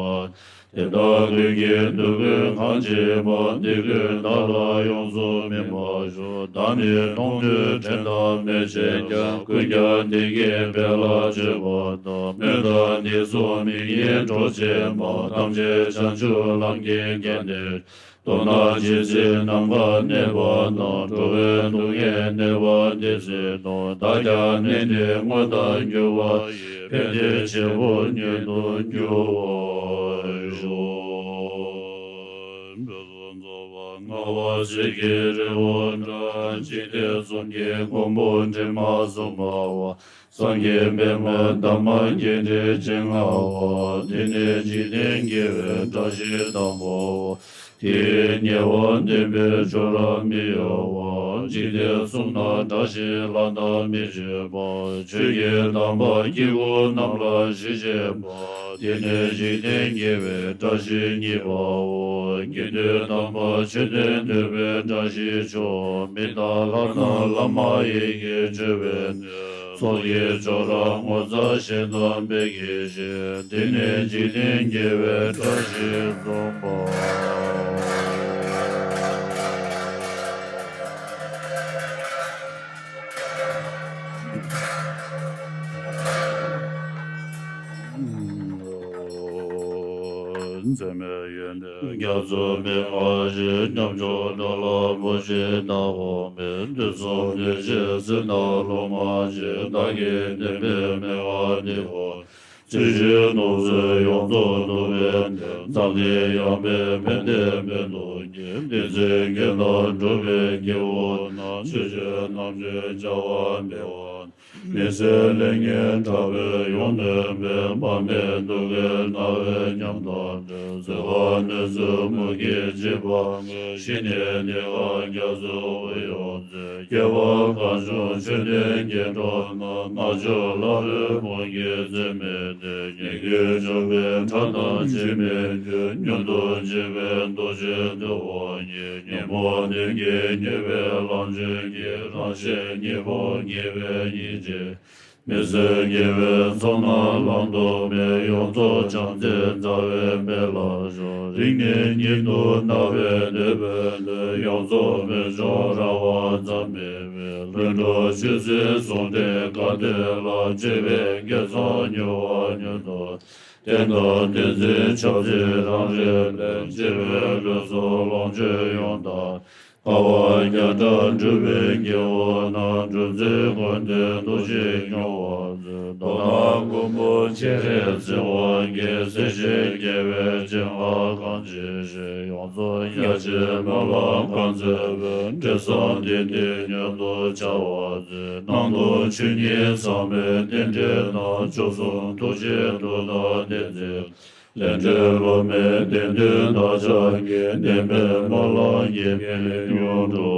དེ་དག་ལུས་ཀྱི་འདོད་དགུའི་གང་བྱེད་པ། དེ་ཀུན་བདག་ལ་ཡོངས་སུ་སྨིན་པར་ཤོག། བདག་ནི་མཐོང་ཐོས་དྲན་དང་མི་བྱེད་ཀྱང་། ཀུན་ཀྱང་བདེ་སྐྱིད་འཕེལ་ལ་སྤྱོད་པ་དང་། མོས་དང་འདི་ཚོགས་མིག་གཉིས་འགྲོ་བྱེད་མ། ཐམས་ཅད་བྱང་ཆུབ་ལམ་གྱི་རྒྱན་ཏེ། མདོར་ན་ཇི་སྲིད་ནམ་མཁའ་གནས་པ་དང་། འགྲོ་བའི་སྡུག་བསྔལ་གནས་པ་འདི་སྲིད་དུ། བདག་ཀྱང་གནས་འདིར་མངོན་དུ་འགྱུར་བ་ཡི། ཕན་བདེའི་བྱེད་པོ་ཉིད་དུ་འགྱུར་བར་ཤོག། བོད་སོག་རྫོགས་པ་ལྔ་པ་ཚིག་གི་རི་བོ་འདྲ། འཇིག་རྟེན་གསུམ་གྱི་མགོན་པོ་དྲི་མ་གསུམ་པ་བ། སངས་རྒྱས་པདྨ་འདབ་མ་བརྒྱད་ཁྲི་བྱེ་ལྔ་པ། འདི་ནི་འཇིག་རྟེན་དགེ་བའི་བཀྲ་ཤིས་དང་པོའོ། དེའི་ཉེ་བར་འདོན་པའི་ཆོས་རབ་མི་གཡོ་བ། འཇིག་རྟེན་གསུམ་ན་བཀྲ་ཤིས་ལྷ་དང་མི་ཕྱེད་པ། ཆོས་ཀྱི་དམ་པ་སྐྱེ་དགུ་རྣམས་ལ་ཞི་བྱེད་པ། འདི་ནི་འཇིག་རྟེན་དགེ་བའི་བཀྲ་ཤིས་གཉིས་པའོ། དགེ་འདུན་དམ་པ་མཆོད་རྟེན་བསྟོད་པའི་བཀྲ་ཤིས་མཆོག། མི་དང་ལྷ་དང་བླ་མ་ཡིད་ཀྱིས་མཆོད་པའི་གནས། ཚོགས་ཀྱི་མཆོག་རབ་ངོ་མཚར་གཞན་དང་མི་འགྱུར་ཞིང་། འདི་ནི་འཇིག་རྟེན་དགེ་བའི་བཀྲ་ཤིས་གསུམ་པའོ། འཛད་མེད་ཡོན་ཏན་རྒྱ་མཚོའི་མན་ངག་བཞིན། ཉམ་ཆུང་འགྲོ་ལ་བུ་བཞིན་ནག་པོ་མེད། དུས་གསུམ་དུས་གཅིག་སྲིད་ན་ལྷུང་མ་མཆིས། བདག་གིས་བསྟན་པའི་མན་ངག་འདི་ཀུན། ཚུལ་བཞིན་སྡོམ་བརྩོན་ཡོངས་རྫོགས་ཐུབ་པའི་གནས། འཛམ་གླིང་ཡངས་པའི་ཕན་བདེ་འཕེལ་དུ་བགྱི། འདི་ཚེ་དགེ་དང་སྒྲུབ་པའི་སྐྱེ་བོ་རྣམས། ཆོས་སྤྱོད་རྣམ་དཔྱོད་བྱ་བ་འཕེལ་བ། མི་ཟད་ལེགས་ཉེས་ཕྲ་བའི་ཡོན་ཏན་པས། དཔག་མེད་སྡུག་བསྔལ་ན་བའི་ཉམས་དང་བྲལ། བཟོད་པ་གནོད་འཚེ་མུ་གེའི་འཇིགས་པ་ངན། ཞི་གནས་གནས་སྐབས་རྒྱ་མཚོའི་དབུས་ཡོངས་མཛེས། སྐྱེ་བ་གང་བྱུང་མཆོད་རྟེན་བརྒྱད་འགྲོ་ན། རྣལ་འབྱོར་ལྷ་རོལ་མོ་གི་རྩེ་མོ་སྟེ། ཉེས་ཀུན་སྦྱོང་བའི་ཁྲག་རྣམས་ཅིས་མི་འཇུ། མྱུར་དུ་འཇིག་པའི་འདུ་བྱེད་འདུལ་བ་ཉིད། ཉོན་མོངས་གདོན་གྱིས་མྱོས་པའི་ལམ་ཆེན་གྱི། རང་གཞན་གཉིས་པོ་ངེས་པའི་སྙིང་རྗེ། མི་བཟད་དགེ་བའི་ཚོགས་རྣམས་བླང་དོར་མེད། ཡོངས་རྫོགས་བྱང་སེམས་རྩ་བའི་དཔལ་ལ་ཞུགས། རིང་ནས་ཉིད་དུ་སྣང་བའི་བདེ་བའི་མཐུས། ཡོངས་རྫོགས་མི་འབྱུང་རང་དབང་ཙམ་མེད་པའི། ལྷུན་གྲུབ་ཆོས་ཟད་ཟུང་འབྲེལ་དགའ་བདེ་ལ། སྤྱོད་པའི་དགེ་རྩ་མྱུར་བ་མྱུར་དུ། བསྟན་དང་བསྟན་འཛིན་ཕྱག་འཚལ་རང་རིག་པའི། སྤྱོད་པའི་ལུས་སྲོག་ལོངས་སྤྱོད་ཡོངས་དག། དཀའ་བ་བརྒྱ་ཕྲག་སྒྲུབ་པའི་དགེ་བ་རྣམས། འགྲོ་འཛིན་ཀུན་འདུས་རྡོ་རྗེས་སྙོམས་པར་མཛད། མདོར་ན་མགོན་པོ་སྤྱན་རས་གཟིགས་དབང་གིས། སྲིད་ཞིའི་དགེ་བའི་སྤྱན་སྔར་གང་མཆིས་བཞིན། ཡོངས་རྫོགས་ཡ་མཆིས་སྨོན་ལམ་གང་མཛད་པའི། འབྲས་བཟང་དེ་དུས་མྱུར་དུ་བྱ་བར་མཛོད། སྣང་སྟོང་ཆོས་ཉིད་ཟབ་མོའི་རྟེན་འབྲེལ་རྣམས། མཆོག་གསུམ་ཐུགས་རྗེའི་མཐུ་དང་བསྟན་འཛིན། ལས་འབྲས་སློབ་མའི་དོན་བདུན་དག་བྱ་གི། བདེན་པའི་སྨོན་ལམ་དགེ་བའི་མྱུར་དུ་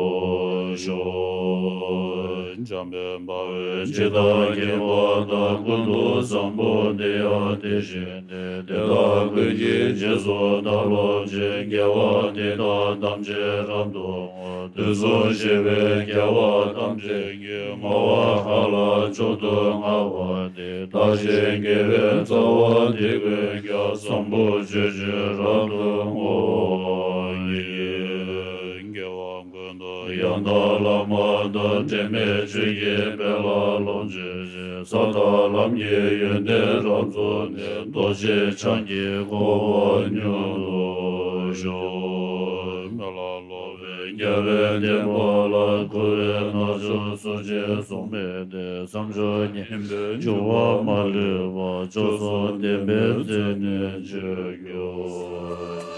ཤོག། འཇམ་དཔལ་དཔའ་བོས་ཇི་ལྟར་མཁྱེན་པ་དང་། ཀུན་ཏུ་བཟང་པོ་དེ་ཡང་དེ་བཞིན་ཏེ། དེ་དག་ཀུན་གྱི་རྗེས་སུ་བདག་སློབ་ཅིང་། དགེ་བ་འདི་དག་ཐམས་ཅད་རབ་ཏུ་བསྔོ། དུས་གསུམ་གཤེགས་པའི་རྒྱལ་བ་ཐམས་ཅད་ཀྱིས། བསྔོ་བ་ཧ་ལ་མཆོག་ཏུ་བསྔགས་པ་འདི། བདག་གཞན་དགེ་བའི་རྩ་བ་འདི་ཀུན་ཀྱང་། བཟང་པོ་སྤྱོད་ཕྱིར་རབ་ཏུ་བསྔོ་བ་ཡིས། དགེ་བ་ཀུན་ཏུ་ཡང་དག་བླ་མ་དང་། དྲི་མེད་ཆོས་ཀྱི་དཔལ་ལ་ལོངས་སྤྱོད་ཅིང་། ས་དང་ལམ་གྱི་ཡོན་ཏན་རབ་རྫོགས་ནས། རྡོ་རྗེ་འཆང་གི་གོ་འཕང་མྱུར་དུ་ཤོག། སྨོན་ལམ་སློབ་པའི་རྒྱལ་བའི་བསྟན་པ་ལ། འཁོར་བའི་རྣལ་འབྱོར་སུ་མཆིས་གསུངས་མི་འདི། བསམ་སྦྱོར་སྙིང་པོའི་འབྱུང་བ་མ་ལུས་པ། མཆོག་གསུམ་བདེན་པའི་ཚུལ་ནི་ཆོས་ཀྱི།